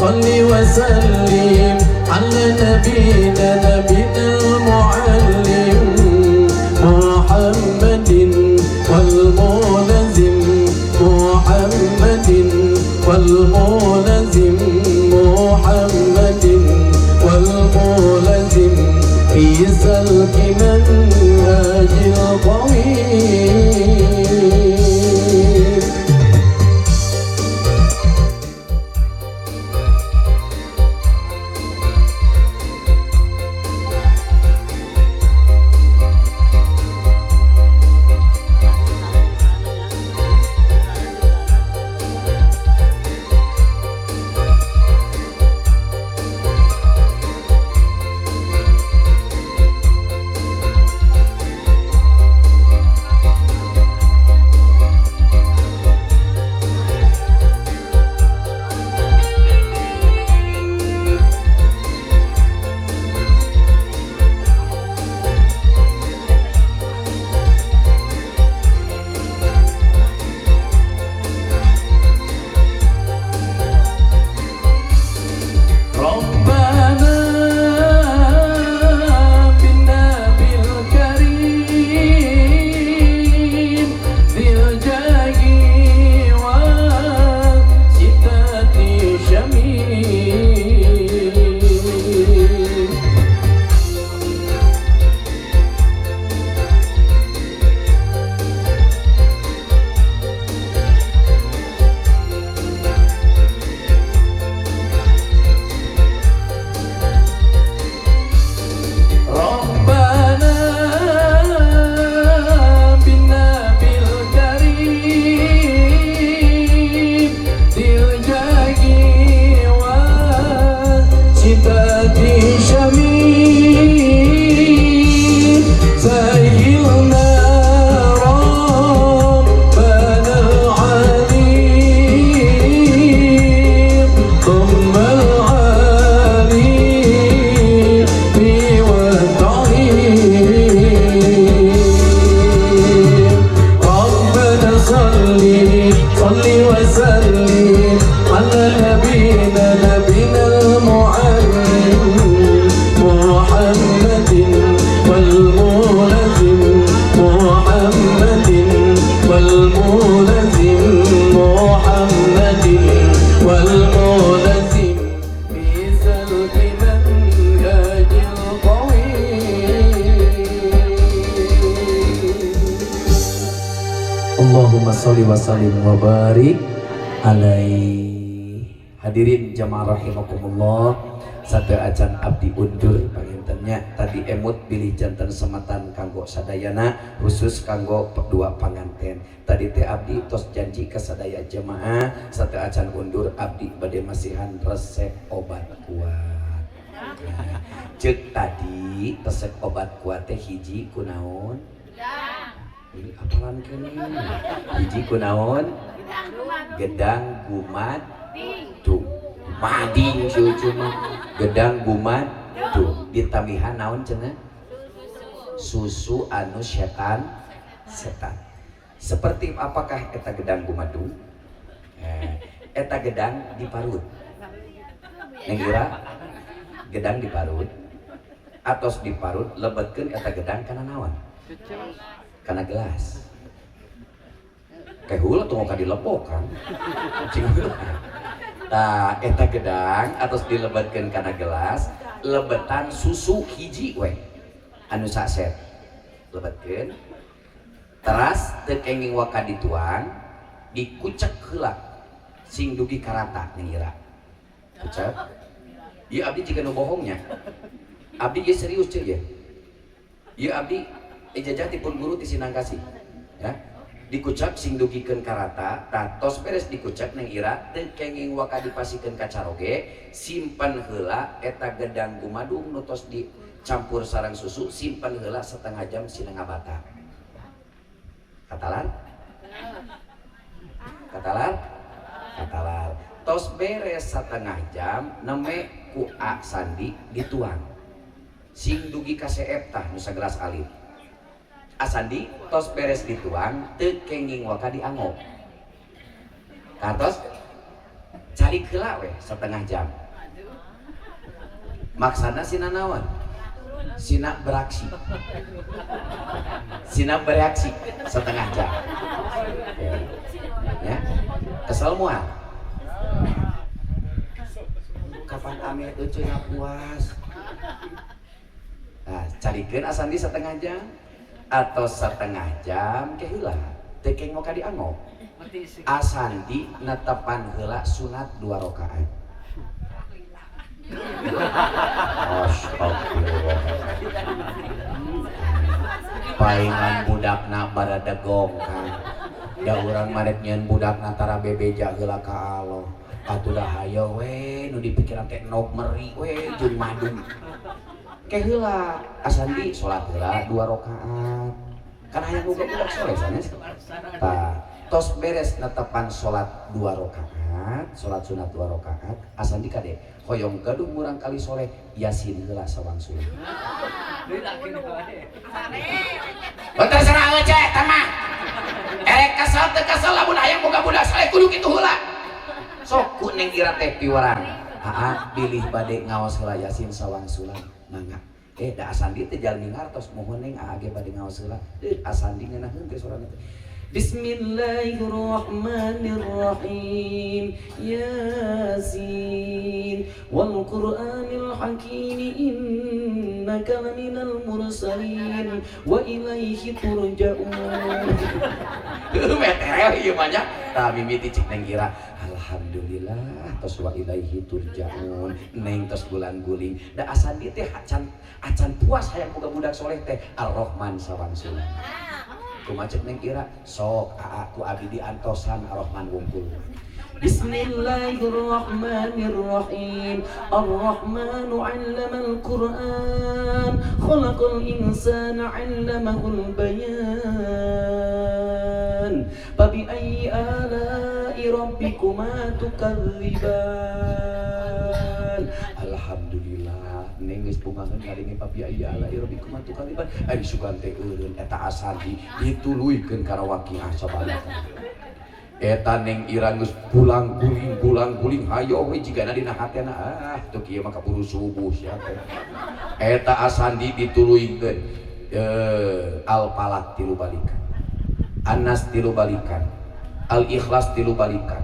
صل وسلم على نبينا نبينا المعلم محمد والملزم محمد والملزم محمد والملزم في سلك منهج القويم. ربنا بالنبي الكريم ذي الجاه والستة شميل. ربنا بالنبي الكريم ذي الجاه والستة شميل سهلنا ربنا العليم ثم العليم والتعليم. ربنا صل وسلم على نبينا نبينا المعلم محمد والملزم محمد والملزم محمد والملزم في سلك منهج القويم. Allahumma sholli wa sallim wa barik alaihi. Hadirin jamaah rahimakumullah, satu acan abdi undur pangintennya tadi emut bilih janten sematan kanggo sadayana khusus kanggo dua panganten. Tadi teh abdi tos janji ke sadaya jamaah satu acan undur abdi bade masihan resep obat kuat. Nah, ceuk tadi resep obat kuat teh hiji kunaon? Ini apalan kene? Hiji kunaon? Gedang gumad dung. Mading cucu mah. Gedang gumad dung. Ditamihan naon cenah? Susu anu setan setan. Seperti apakah eta gedang gumadung? Eta gedang diparut. Neng Ira, gedang diparut. Atos diparut lebetkeun eta gedang kana naon? Kana gelas. Kayak hula tunggu ka dilepokan. Cing heula. Tah eta gedang atos dilebetkeun kana gelas, lebetan susu hiji we. Anu saset. Lebetkeun. Teras teu kenging waka dituang, dikucek heula sing dugi karata ning ira. Kucek. Ieu abdi jiga nu bohongnya. Abdi ieu serius ceu ieu. Ieu abdi ijazah ti pun guru ti Sinangkasih. Ya. Dikucek sing dugikeun karata, tah tos beres dikucek Neng Ira teu kenging waka dipasikeun ka caroge, simpen heula eta gedang gumadung nu tos dicampur sareng susu, simpen heula setengah jam sina ngabata. Katalar? Katalar? Katalar. Tos beres setengah jam neme ku A Sandi dituang. Sing dugi ka seep tah nu sagelas alit. Asandi tos beres dituang teu kenging waka dianggo. Kartos cari heula we setengah jam. Maksana sina naon? Sina beraksi. Sina bereaksi setengah jam. Ya. Kesel moal? Kapan ame teu cenah puas. Nah, carikeun Asandi setengah jam atau setengah jam ke heula teu keng moka dianggo. Asandi netepan heula sunat 2 rakaat. Astagfirullah. Paingan budakna baradegong kan. Da urang marek nyeun budakna tara bebeja heula ka Allah. Atuh da hayo we nu dipikiran teh nog meri we jeung madu. Ke heula Asandi salat heula 2 rakaat. Kan hayang boga budak soleh sanes. Tah, tos beres netepan salat 2 rakaat, salat sunat 2 rakaat, Asandi kade hoyong gaduh murang kali soleh Yasin heula sawangsul. Bentar serah euy eta mah. Erek kesel teu kesel lamun hayang boga budak soleh kudu kitu heula. Sok ku Neng Ira teh piwarang. Aa bilih bade ngaos heula Yasin sawangsulan. Mangga. Da Asandi teh jalmi ngartos mohon Neng aa ge bade ngaos heula. Asandi ngeunaheun teh sorana teh. Bismillahirrahmanirrahim. Yasin wal Qur'anil Hakim innaka laminal mursalin wa ilaihi turja'un. Meterel ieu mah nya. Tah mimiti cik Neng Ira. Alhamdulillah tos wa ilaihi turja'un. Neng tos bulan guling. Da Asandi teh acan puas hayang boga budak soleh teh Ar-Rahman sawangsul. Kumacet Neng Ira sok aa ku abi diantosan Ar-Rahman wungkul. Bismillahirrahmanirrahim. Ar-Rahmanu 'allamal Qur'an, khalaqal insana 'allamahul bayan. Fa bi ayyi ala'i rabbikuma tukadziban. Alhamdulillah Neng geus bungaheun ngadenge fa bi ayyi ala'i rabbikuma tukadziban. Ari sugan teh eureun eta Asandi dituluykeun ka rawakiah sabaraha. Eta Neng Ira geus pulang guling hayo we jigana dina hatena ah teu kieu mah kaburu subuh sia teh. Eta Asandi dituluykeun Al-Falaq 3 balikan, An-Nas 3 balikan, Al-Ikhlas 3 balikan,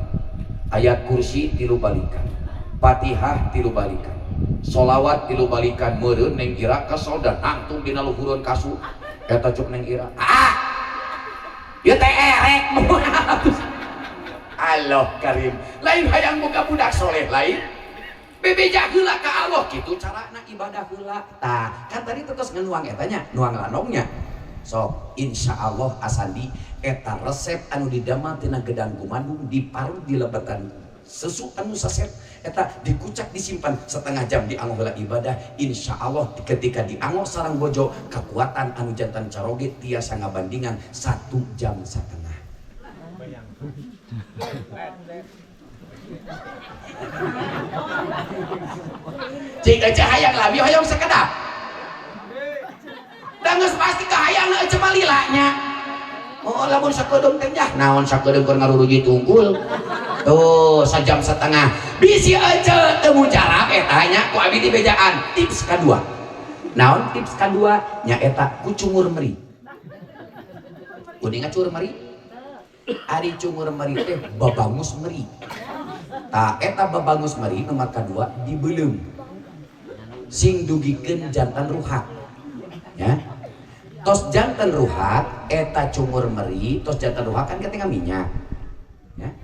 Ayat Kursi 3 balikan, Fatihah 3 balikan, Sholawat 3 balikan. Meureun Neng Ira kesel dan nangtung dina luhureun kasur. Eta cuk Neng Ira, ah ieu teh erek moal. Allah karim, lain hayang boga budak soleh lain bebeja heula ka Allah kitu carana ibadah heula. Tah kan tadi terus ngenuang eta nya, nuang lanongnya. Sok insyaallah Asandi eta resep anu didamel tina gedang gumadung diparut di lebetan susu anu saset eta dikucak disimpan setengah jam dianggo heula ibadah. Insyaallah ketika dianggo sareng bojo kekuatan anu jantan caroge tiasa ngabandingan 1,5 jam. Cik ece hayang lami hoyong sekedap. Da geus pasti kahayangna ece mah lila nya. Oh lamun sakedeung teh nyah naon sakedeung keur ngaruruji tungkul. Tuh 1,5 jam. Bisi ece teu mujarab eta nya ku abi dibejaan. Tips kadua. Naon tips kadua? Nya eta ku cungur meri. Kuninga cungur meri? Ari cungur meri teh babangus meri. Tah eta babangus meri nomor kadua dibeuleum. Sing dugikeun jantan ruhak. Ya. Tos jantan ruhak eta cungur meri, tos jantan ruhak kan ketinggal minyak. Ya.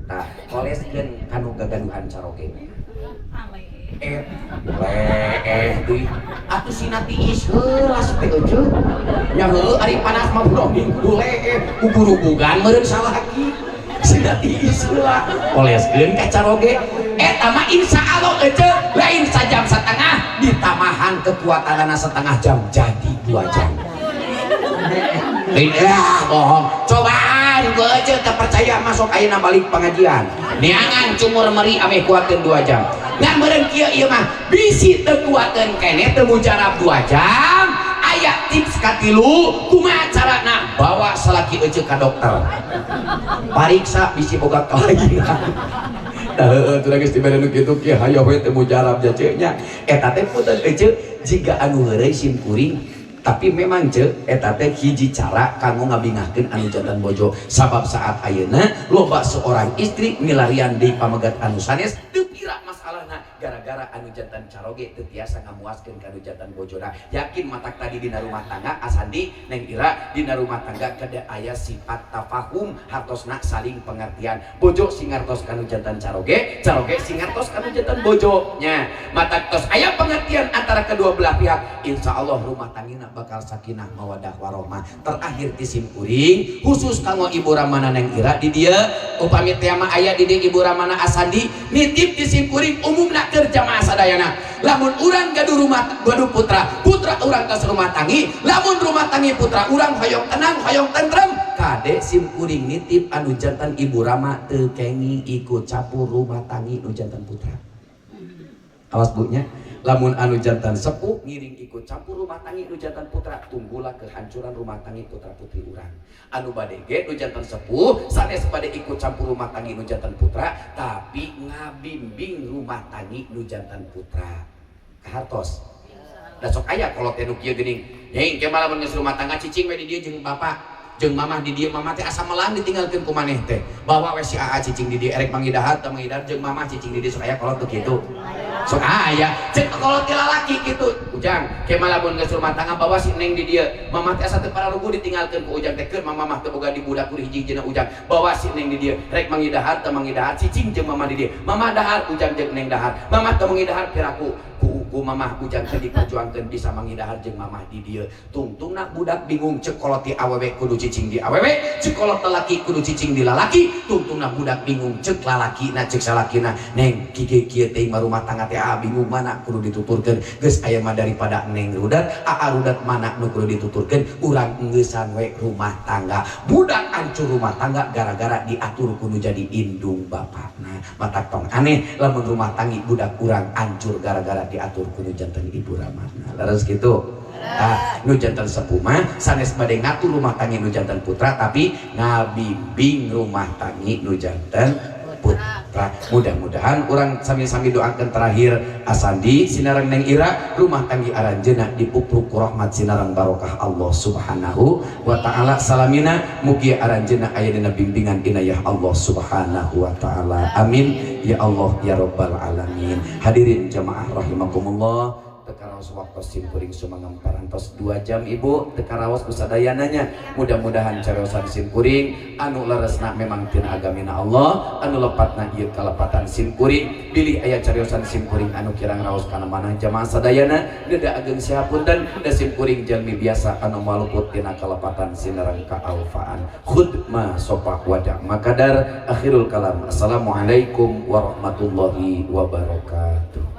Tah koleskeun kanu gagaduhan caroge. Leeh deui. Atuh sina tiis heula si teh euceuh. Nya heueuh ari panas mah browning kudu leeh. Kugurugugan meureun salaki. Sina tiis heula. Oleskeun ka caroge. Eta mah insyaallah euceuh lain sajam setengah ditamahan kekuatanana setengah jam jadi 2 jam. Ya bohong. Cobaan ku euceuh teu percaya masuk ayeuna balik pengajian. Neangan cumur meri ameh kuateun 2 jam. Ngan meureun kieu ieu mah bisi teu kuateun keneh teu mujarab 2 jam. Aya tips katilu kumaha carana bawa salaki euceuh ka dokter. Pariksa bisi boga kelainan. Tah heueuh atuh geus dibere nu kitu kieu hayo we teu mujarab ja ceu nya. Eta teh punten euceuh jiga anu heureuy sim kuring. Tapi memang ceu eta teh hiji cara kanggo ngabingahkeun anu jantan bojo. Sabab saat ayeuna loba seorang istri milarian deui pamegat anu sanes teu pira masalahna gara-gara anu jantan caroge teu tiasa ngamuaskeun ka anu jantan bojona. Yakin matak tadi dina rumah tangga Asandi Neng Ira dina rumah tangga kada aya sifat tafahum hartosna saling pengertian. Bojo sing ngartos ka anu jantan caroge, caroge sing ngartos ka anu jantan bojo nya. Matak tos aya pengertian antara kedua belah pihak, insyaallah rumah tanggina bakal sakinah mawadah warohmah. Terakhir ti sim kuring khusus kanggo Ibu Ramana Neng Ira di dieu upami teh mah aya di dieu Ibu Ramana Asandi nitip ti sim kuring umumna keur jamaah sadayana. Lamun urang gaduh rumah gaduh putra, putra urang tos rumah tangi, lamun rumah tangi putra urang hoyong tenang hoyong tentrem kade sim kuring nitip anu jantan Ibu Rama teu kenging ikut campur rumah tangi nu jantan putra. Awas bu nya. Lamun anu jantan sepuh ngiring ikut campur rumah tangi nu jantan putra, tunggulah kehancuran rumah tangi putra putri urang. Anu bade ge nu jantan sepuh sanes bade ikut campur rumah tangi nu jantan putra, tapi ngabimbing rumah tangi nu jantan putra. Kahartos. Da sok aya kolot teh nu kieu geuning. Heuh ke mah lamun geus rumah tangga cicing we di dieu jeung bapak, jeung mamah di dieu mamah teh asa melang ditinggalkeun ku maneh teh. Bawa we si aa cicing di dieu erek mangidahar teu mangidahar jeung mamah cicing di dieu sok aya kolot teu kitu. Sok aya cek kolot ti lalaki kitu. Ujang ke mah lamun geus rumah tangga bawa si neng di dieu. Mamah teh asa teu pararugu ditinggalkeun ku ujang teh keur mamah mah teu boga di budak kudu hiji-hijina ujang. Bawa si neng di dieu rek mangidahar teu mangidahar cicing jeung mamah di dieu. Mamah dahar ujang jeung neng dahar. Mamah teu mangidahar piraku ku mamah ujang teh diperjuangkeun bisa mangidahar jeung mamah di dieu. Tungtungna budak bingung cek kolot ti awewe kudu cicing di awewe, cek kolot lalaki kudu cicing di lalaki. Tungtungna budak bingung cek lalakina cek salakina. Neng kieu kieu teh mah rumah tangga teh bingung mana kudu dituturkeun. Geus aya mah daripada neng rudat, aa rudat mana nu kudu dituturkeun, urang engeusan we rumah tangga. Budak hancur rumah tangga gara-gara diatur kudu jadi indung bapakna. Matak tong aneh lamun rumah tangi budak urang hancur gara-gara diatur kudu jantan ibu ramana. Leres kitu. Tah nu jantan sepuh mah sanes bade ngatur rumah tangi nu jantan putra tapi ngabimbing rumah tangi nu jantan putra. Mudah-mudahan urang sami-sami doakeun terakhir Asandi sinareng Neng Ira rumah tanggi aranjeuna dipupruk ku rahmat sinareng barokah Allah Subhanahu wa taala. Salamina mugi aranjeuna aya dina bimbingan inayah Allah Subhanahu wa taala. Amin ya Allah ya rabbal alamin. Hadirin jamaah rahimakumullah, teu karaos waktu simkuring sumangga parantos 2 jam ibu teu karaos ku sadayananya. Mudah-mudahan cariosan simkuring anu leresna memang tina agamina Allah, anu lepatna ieu kalepatan simkuring. Bilih aya cariosan simkuring anu kirang raos kana manah jamaah sadayana deda ageng sihapunten da simkuring jalmi biasa anu maluput tina kalepatan sinareng kaalfaan. Khudma sopak wada makadar. Akhirul kalam. Assalamualaikum warahmatullahi wabarakatuh.